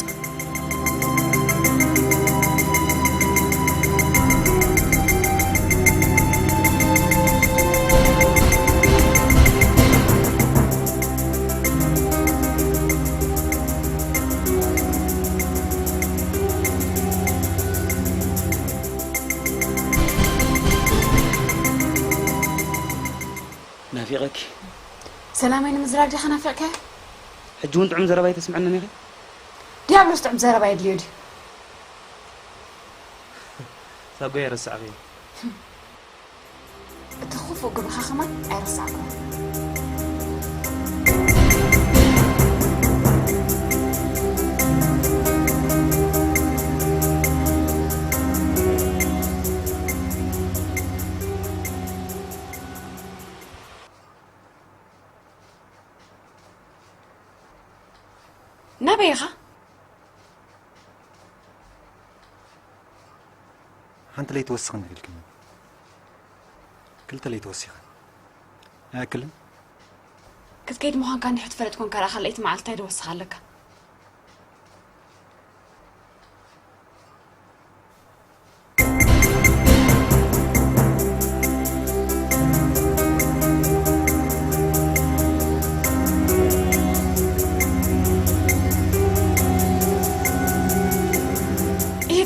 ናፊቐኪ። ሰላመይ ንምዝራግ ዲኻ ናፊቕካያ? ሕጂ እውን ጥዑም ዘረባ ኣይተስምዐንን ኢኺ? ዲያብሎስ ጥዑም ዘረባ የድልዮ ድዩ? ሳጎ ኣይረሳዕኽዮ። እቲ ክፉእ ግብርኻ ከማን ኣይረሳዕኩን። ናበይ ኢኻ? ሓንቲ ለይቲ ወስኽን ኢልክኒ። ክልተ ለይቲ ወሲኸ። ኣያክልን? ክትከይድ ምዃንካ እንድሕር ትፈልጥ ኮንካ ደኣ ካልኣይቲ መዓልቲ እንታይ ዶ ወስኻ ኣለካ?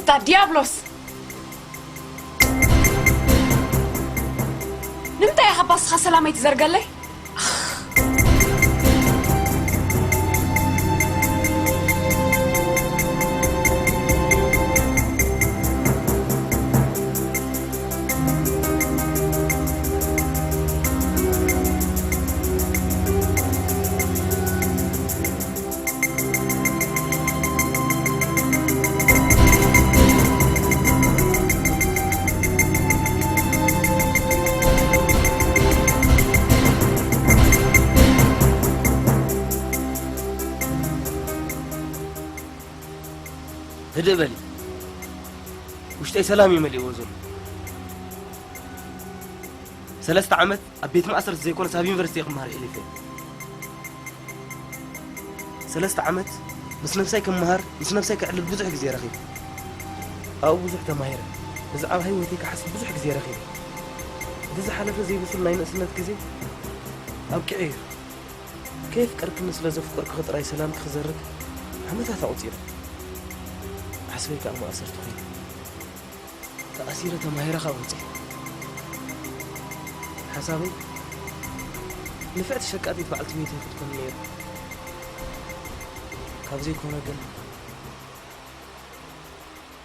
ኣታ ዲያብሎስ! ንምንታይ ኢኻ ባስኻ ሰላመይ ትዘርገለይ? ህድእ በሊ። ውሽጠይ ሰላም እዩ መሊእዎ ዘሎ። ሰለስተ ዓመት ኣብ ቤት ማእሰርቲ ዘይኮነስ ኣብ ዩኒቨርሲቲ ክመሃር የሕሊፈ። ሰለስተ ዓመት ምስ ነብሳይ ክመሃር፣ ምስ ነብሳይ ክዕልል ብዙሕ ግዜ ረኺበ። ኣብኡ ብዙሕ ተማሂረ። ብዛዕባ ህይወተይ ክሓስብ ብዙሕ ግዜ ረኺበ። እቲ ዝሓለፈ ዘይብሱል ናይ ንእስነት ግዜ ኣብቂዑ እዩ። ከየፍቀርክኒ ስለ ዘፍቀርኩኺ ጥራይ ሰላምኪ ክዘርግ ዓመታት ኣቑጺረ። ዓስበይ ከኣ ማእሰርቲ ኮይኑ። ተኣሲረ ተማሂረ ካብ ወጺኤ። ሓሳበይ ንፍዕቲ ሸቃጢት በዓልቲ ቤተይ ክትኮን ነይሩ። ካብ ዘይኮነ ግን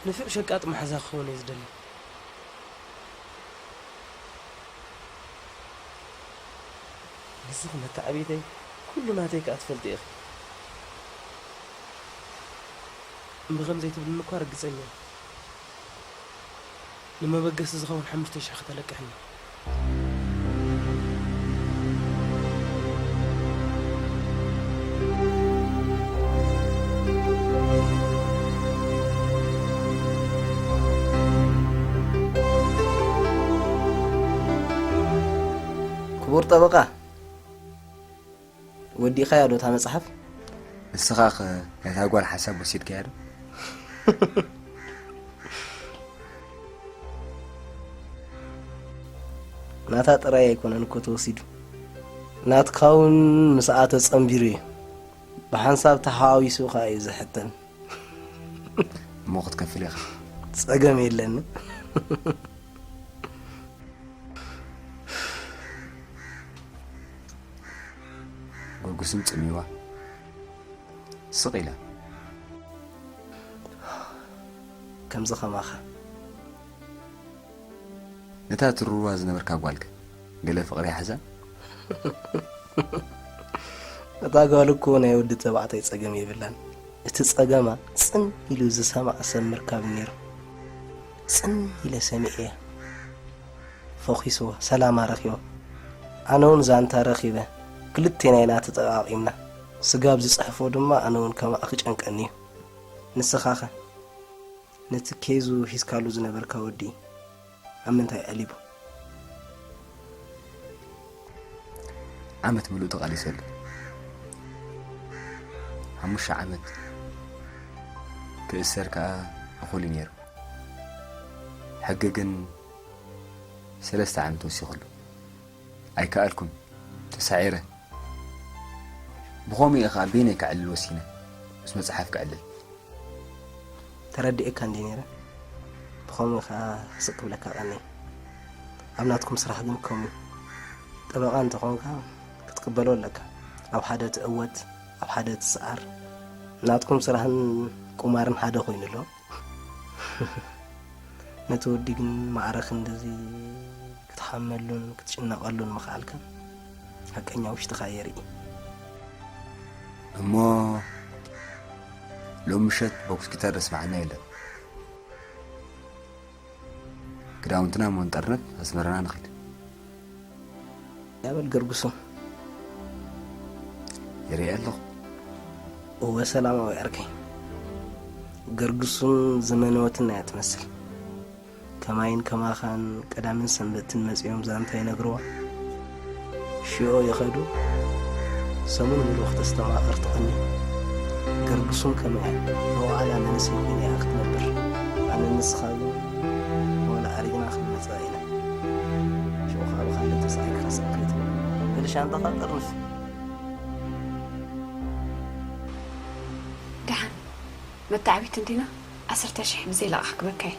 ንፍዕ ሸቃጥ መሓዛ ክኸውን እየ ዝደሊ። ንስኺ መተዓብይተይ ኩሉ ናተይ ከኣ ትፈልጢ ኢኺ። እምቢ ከም ዘይትብልኒ እኳ ርግጸኛ እየ። ንመበገሲ ዝኸውን ሓሙሽተ ሽሕ ከተለቅሕኒ። ክቡር ጠበቃ፣ ወዲእኻያ ዶ እታ መጽሓፍ? ንስኻ ኸ ናይታ ጓል ሓሳብ ወሲድካያ ዶ? ናታ ጥራይ ኣይኮነን እኮ ተወሲዱ። ናትካ እውን ምስኣ ተጸንቢሩ እዩ። ብሓንሳብ ተሓዋዊሱ ኸኣ እዩ ዝሕተም። እሞ ክትከፍል ኢኻ። ጸገም የለን። ጎጉስም ጽምዋ ስቕ ኢላ። ከምዚ ኸማኻ። ነታ ትርዋ ዝነበርካ ጓልከ ገለ ፍቕሪ ይሓዛ? እታ ጓል እኮ ናይ ወዲ ተባዕታይ ጸገም የብላን። እቲ ጸገማ ጽን ኢሉ ዝሰማዕ ሰብ ምርካብ ነይሩ። ጽን ኢለ ሰሚዐያ። ፈኺስዎ፣ ሰላማ ረኺቦ። ኣነ እውን ዛንታ ረኺበ። ክልቴና ኢና ተጠቓቒምና። ስጋብ ዝጽሕፎ ድማ ኣነ እውን ከማኣ ክጨንቀኒ እዩ። ንስኻኸ? ነቲ ኬዙ ሒዝካሉ ዝነበርካ ወዲ ኣብ ምንታይ ኣዕሊቡ? ዓመት ምሉእ ተቓሊሰሉ። ሓሙሽተ ዓመት ክእሰር ከኣ እኹል እዩ ነይሩ። ሕጊ ግን ሰለስተ ዓመት ወሲኹሉ። ኣይከኣልኩን። ተሳዒረ። ብኸምኡ እየ ኸኣ በይነይ ከዕልል ወሲነ። ምስ መጽሓፍ ከዕልል። ተረዲኤካ እንድየ ነይረ። ብኸምኡ ኸኣ ስቕ ክብለካ ቀንየ። ኣብ ናትኩም ስራሕ ግን ከምኡ እዩ። ጠበቓ እንተኾንካ ክትቅበሎ ኣለካ። ኣብ ሓደ ትዕወት፣ ኣብ ሓደ ትስዓር። ናትኩም ስራሕን ቁማርን ሓደ ኮይኑ ኣሎ። ነቲ ወዲ ግን ማዕረ ክንድዚ ክትሓመሉን ክትጭነቐሉን ምኽኣልካ ሓቀኛ ውሽጥኻ የርኢ። እሞ ሎም ምሸት ቦክስ ጊታር ዘስምዓና የለን። ክዳውንትና እሞ ንጠርነፍ፣ ኣስመራና ንኺድ። ያበል ገርጉሱ። ይርኢ ኣለኹ። እወ ሰላማዊ ዓርከይ። ገርጉሱን ዘመነወትን እያ ትመስል። ከማይን ከማኻን ቀዳምን ሰንበትን መጺኦም ዛንታ ይነግርዋ። ሽዑ ይኸዱ። ሰሙን ሙሉእ ክተስተማቕር ትቐኒ። ገርጉሱን ከመይ እያ። መዋዕላ መንእሰይ ኮይና እያ ክትነብር። ኣነ ንስኻ ግን ዋላ ኣሪግና ክንመጽኣ ኢና። ሽዑ ኸኣ ብኻልእ ተሳኢርካ ስቕ ከይትብል። በል ሻንጣኻ ጠርንፍ። ደሓን መተዓቢት እንዲና? ዓሰርተ ሽሕ ብዘይ ለቓ ክበካይ።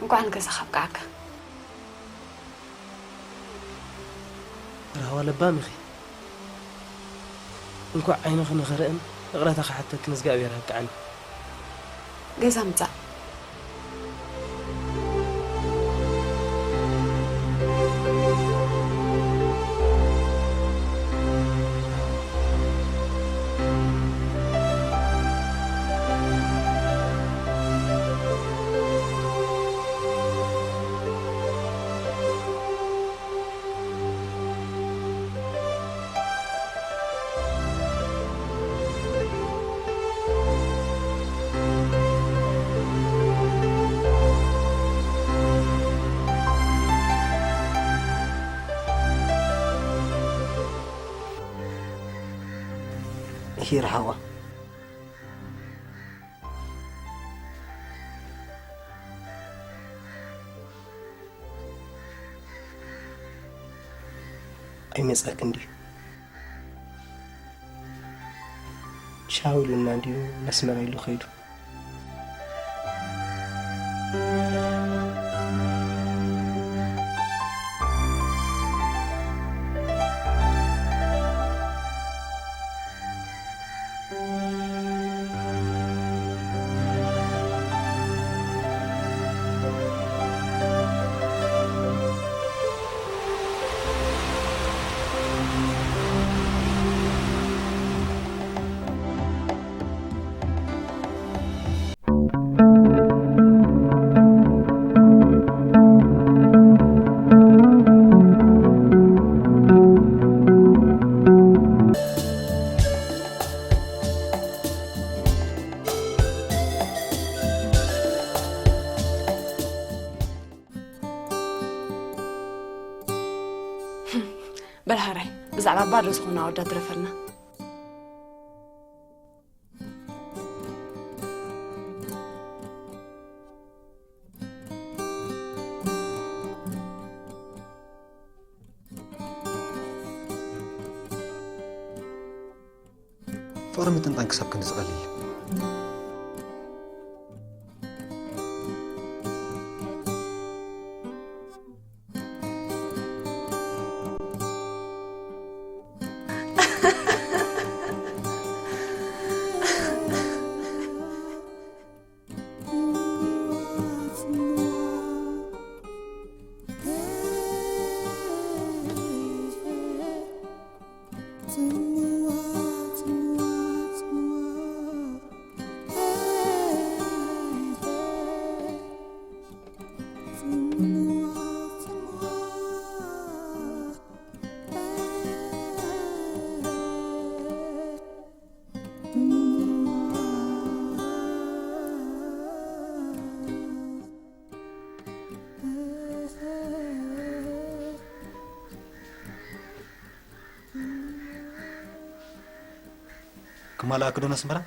እንኳዕ ንገዛኻ ኣብቅዓካ። ራህዋ ለባም ኢኺ። እንኳዕ ዓይንኺ ንኽርእን ይቕረታ ክሓተክን እግዚኣብሔር ኣብቅዓኒ። ገዛ ምጻእ። ይርሓዋ። ኣይመጻክን ድዩ? ቻው ኢሉና እንድዩ፣ ነስመራ ኢሉ ከይዱ። በል ሃራይ፣ ብዛዕባ ባዶ ዝኾኑ ኣወዳት ድረፈልና። ፍቕሪ ምጥንጣን ክሳብ ክንዲ ዝቐልል እዩ። ክማልኣኪ ዶ ነስመራ?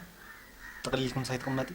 ጠቕሊልኪ ምሳይ ትቕመጢ?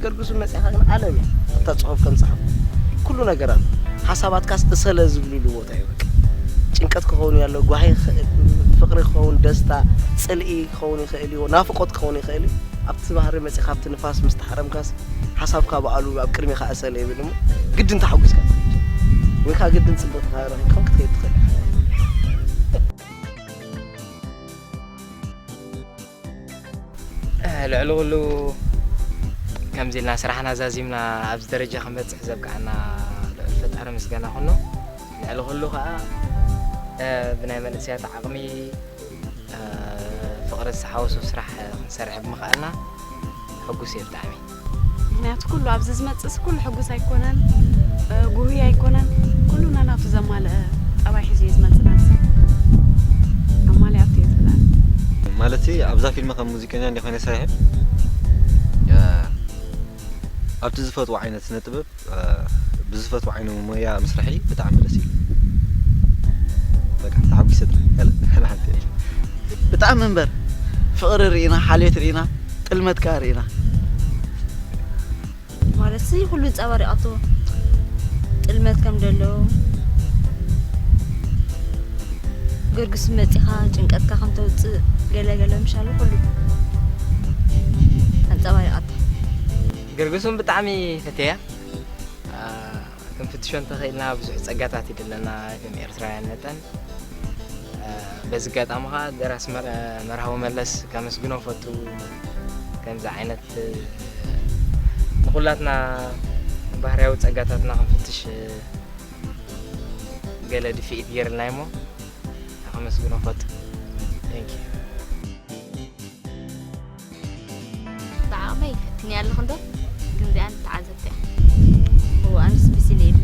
ገርግሱ መጽኻ ግን ዓለም እያ። ኣብታ ጽሑፍ ከም ጸሓፍ ኩሉ ነገር ኣሎ። ሓሳባትካስ እሰለ ዝብልሉ ቦታ እዩ። በቃ ጭንቀት ክኸውን ያለው፣ ጓሂ ክኸውን፣ ፍቕሪ ክኸውን፣ ደስታ፣ ጽልኢ ክኸውን ይኽእል እዩ፣ ናፍቖት ክኸውን ይኽእል እዩ። ኣብቲ ባህሪ መጺኻ ኣብቲ ንፋስ ምስ ተሓረምካስ ሓሳብካ ብኣሉ ኣብ ቅድሜኻ እሰለ ይብል እሞ ግድን ተሓጒስካ ትኸይድ። ወይ ከዓ ግድን ጽብቕቲ ረኺብካ ክትኸይድ ትኽእል ኢኻ። ልዕሊ ኩሉ ከምዚ ኢልና ስራሕና ዛዚምና ኣብዚ ደረጃ ክንበጽሕ ዘብቅዓና ልዑል ፈጣሪ ምስጋና ኩኖ። ልዕሊ ኩሉ ከዓ ብናይ መንእሰያት ዓቕሚ ፍቕሪ ዝተሓወሶ ስራሕ ክንሰርሕ ብምኽኣልና ሕጉስ እየ ብጣዕሚ። ምክንያቱ ኩሉ ኣብዚ ዝመፅእስ ኩሉ ሕጉስ ኣይኮነን፣ ጉህይ ኣይኮነን። ኩሉ ነናቱ ዘማልአ ጠባይ ሒዙ እዩ ዝመፅእ። ናንስ ኣማሊኣቶ እየ ዝብላ። ማለት ኣብዛ ፊልም ከም ሙዚቀኛ እንዲኾነ ሳይሕብ ኣብቲ ዝፈትዎ ዓይነት ስነ ጥበብ ብዝፈትዎ ዓይነ ሞያ ምስራሒ ብጣዕሚ ደስ ኢሉ። በቃ ተሓጒሰ ጥራሕ። ብጣዕሚ እምበር ፍቕሪ ርኢና፣ ሓልዮት ርኢና፣ ጥልመት ከኣ ርኢና። ማለት ሲ ኩሉ ጸባሪቃቶ ጥልመት ከም ደሎ ገርግስ መጺኻ ጭንቀትካ ከም ተውጽእ ገለ ገለ ምሻሉ ኩሉ ኣንጸባሪቃቶ። ገርግሱን ብጣዕሚ ፈትያ። ክንፍትሾ እንተኽኢልና ብዙሕ ጸጋታት ይድለና ከም ኤርትራውያን መጠን። በዚ ኣጋጣሚ ኸዓ ደራሲ መርሃዊ መለስ ከመስግኖ ፈቱ። ከምዚ ዓይነት ንኹላትና ባህርያዊ ጸጋታትና ክንፍትሽ ገለ ድፍኢት ገይርልና እሞ ከመስግኖ ፈቱ። Thank you። ብዓቕመይ ፈትንያ ኣለኹ እንዶ ግን እዚኣ ንተዓዘብቲ እያ። እዎ ኣነስ ብስል እየ ኢሉ።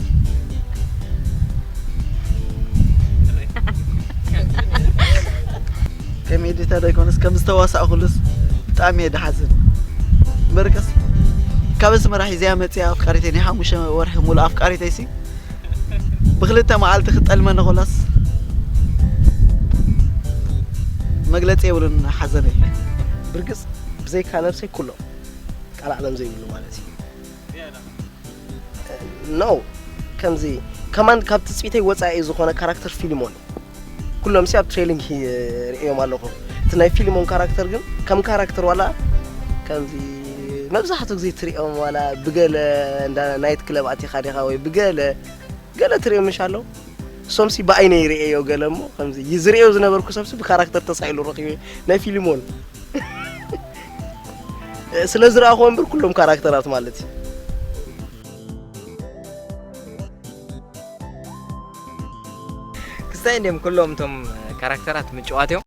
ከም ኤዲተር ኣይኮነስ ከም ዝተዋሳእኩሉስ ብጣዕሚ እየ ድሓዝን። እምበርከስ ካብ ኣስመራ ሒዘያ መፅያ ኣፍቃሪተይ ናይ ሓሙሽተ ወርሒ ሙሉእ ኣፍቃሪተይሲ ብክልተ መዓልቲ ክጠልመኒ ኮላስ መግለፂ የብሉን ሓዘነይ። ብርግፅ ብዘይካ ነብሰይ ኩሎም ቃል ዓለም ዘይብሉ ማለት እዩ። No ከምዚ ከማን ካብ ትፅቢተይ ወፃኢ ዝኾነ ካራክተር ፊልሞን ኩሎም ሲ ኣብ ትሬሊንግ ርእዮም ኣለኹ። እቲ ናይ ፊልሞን ካራክተር ግን ከም ካራክተር ዋላ ከምዚ መብዛሕትኡ ግዜ ትሪኦም ዋላ ብገለ እንዳ ናይት ክለብ ኣቲኻ ዲኻ ወይ ብገለ ገለ ትሪኦም ምሽ ኣለዉ። እሶምሲ ብኣይነይ ይርእዮ ገለ እሞ ከምዚ ዝርእዮ ዝነበርኩ ሰብሲ ብካራክተር ተሳኢሉ ረኺበ ናይ ፊልሞን ስለ ዝረኣኹዎ እምበር ኩሎም ካራክተራት ማለት እዩ። ክስታይ እንዲም ኩሎም እቶም ካራክተራት ምጭዋት እዮም።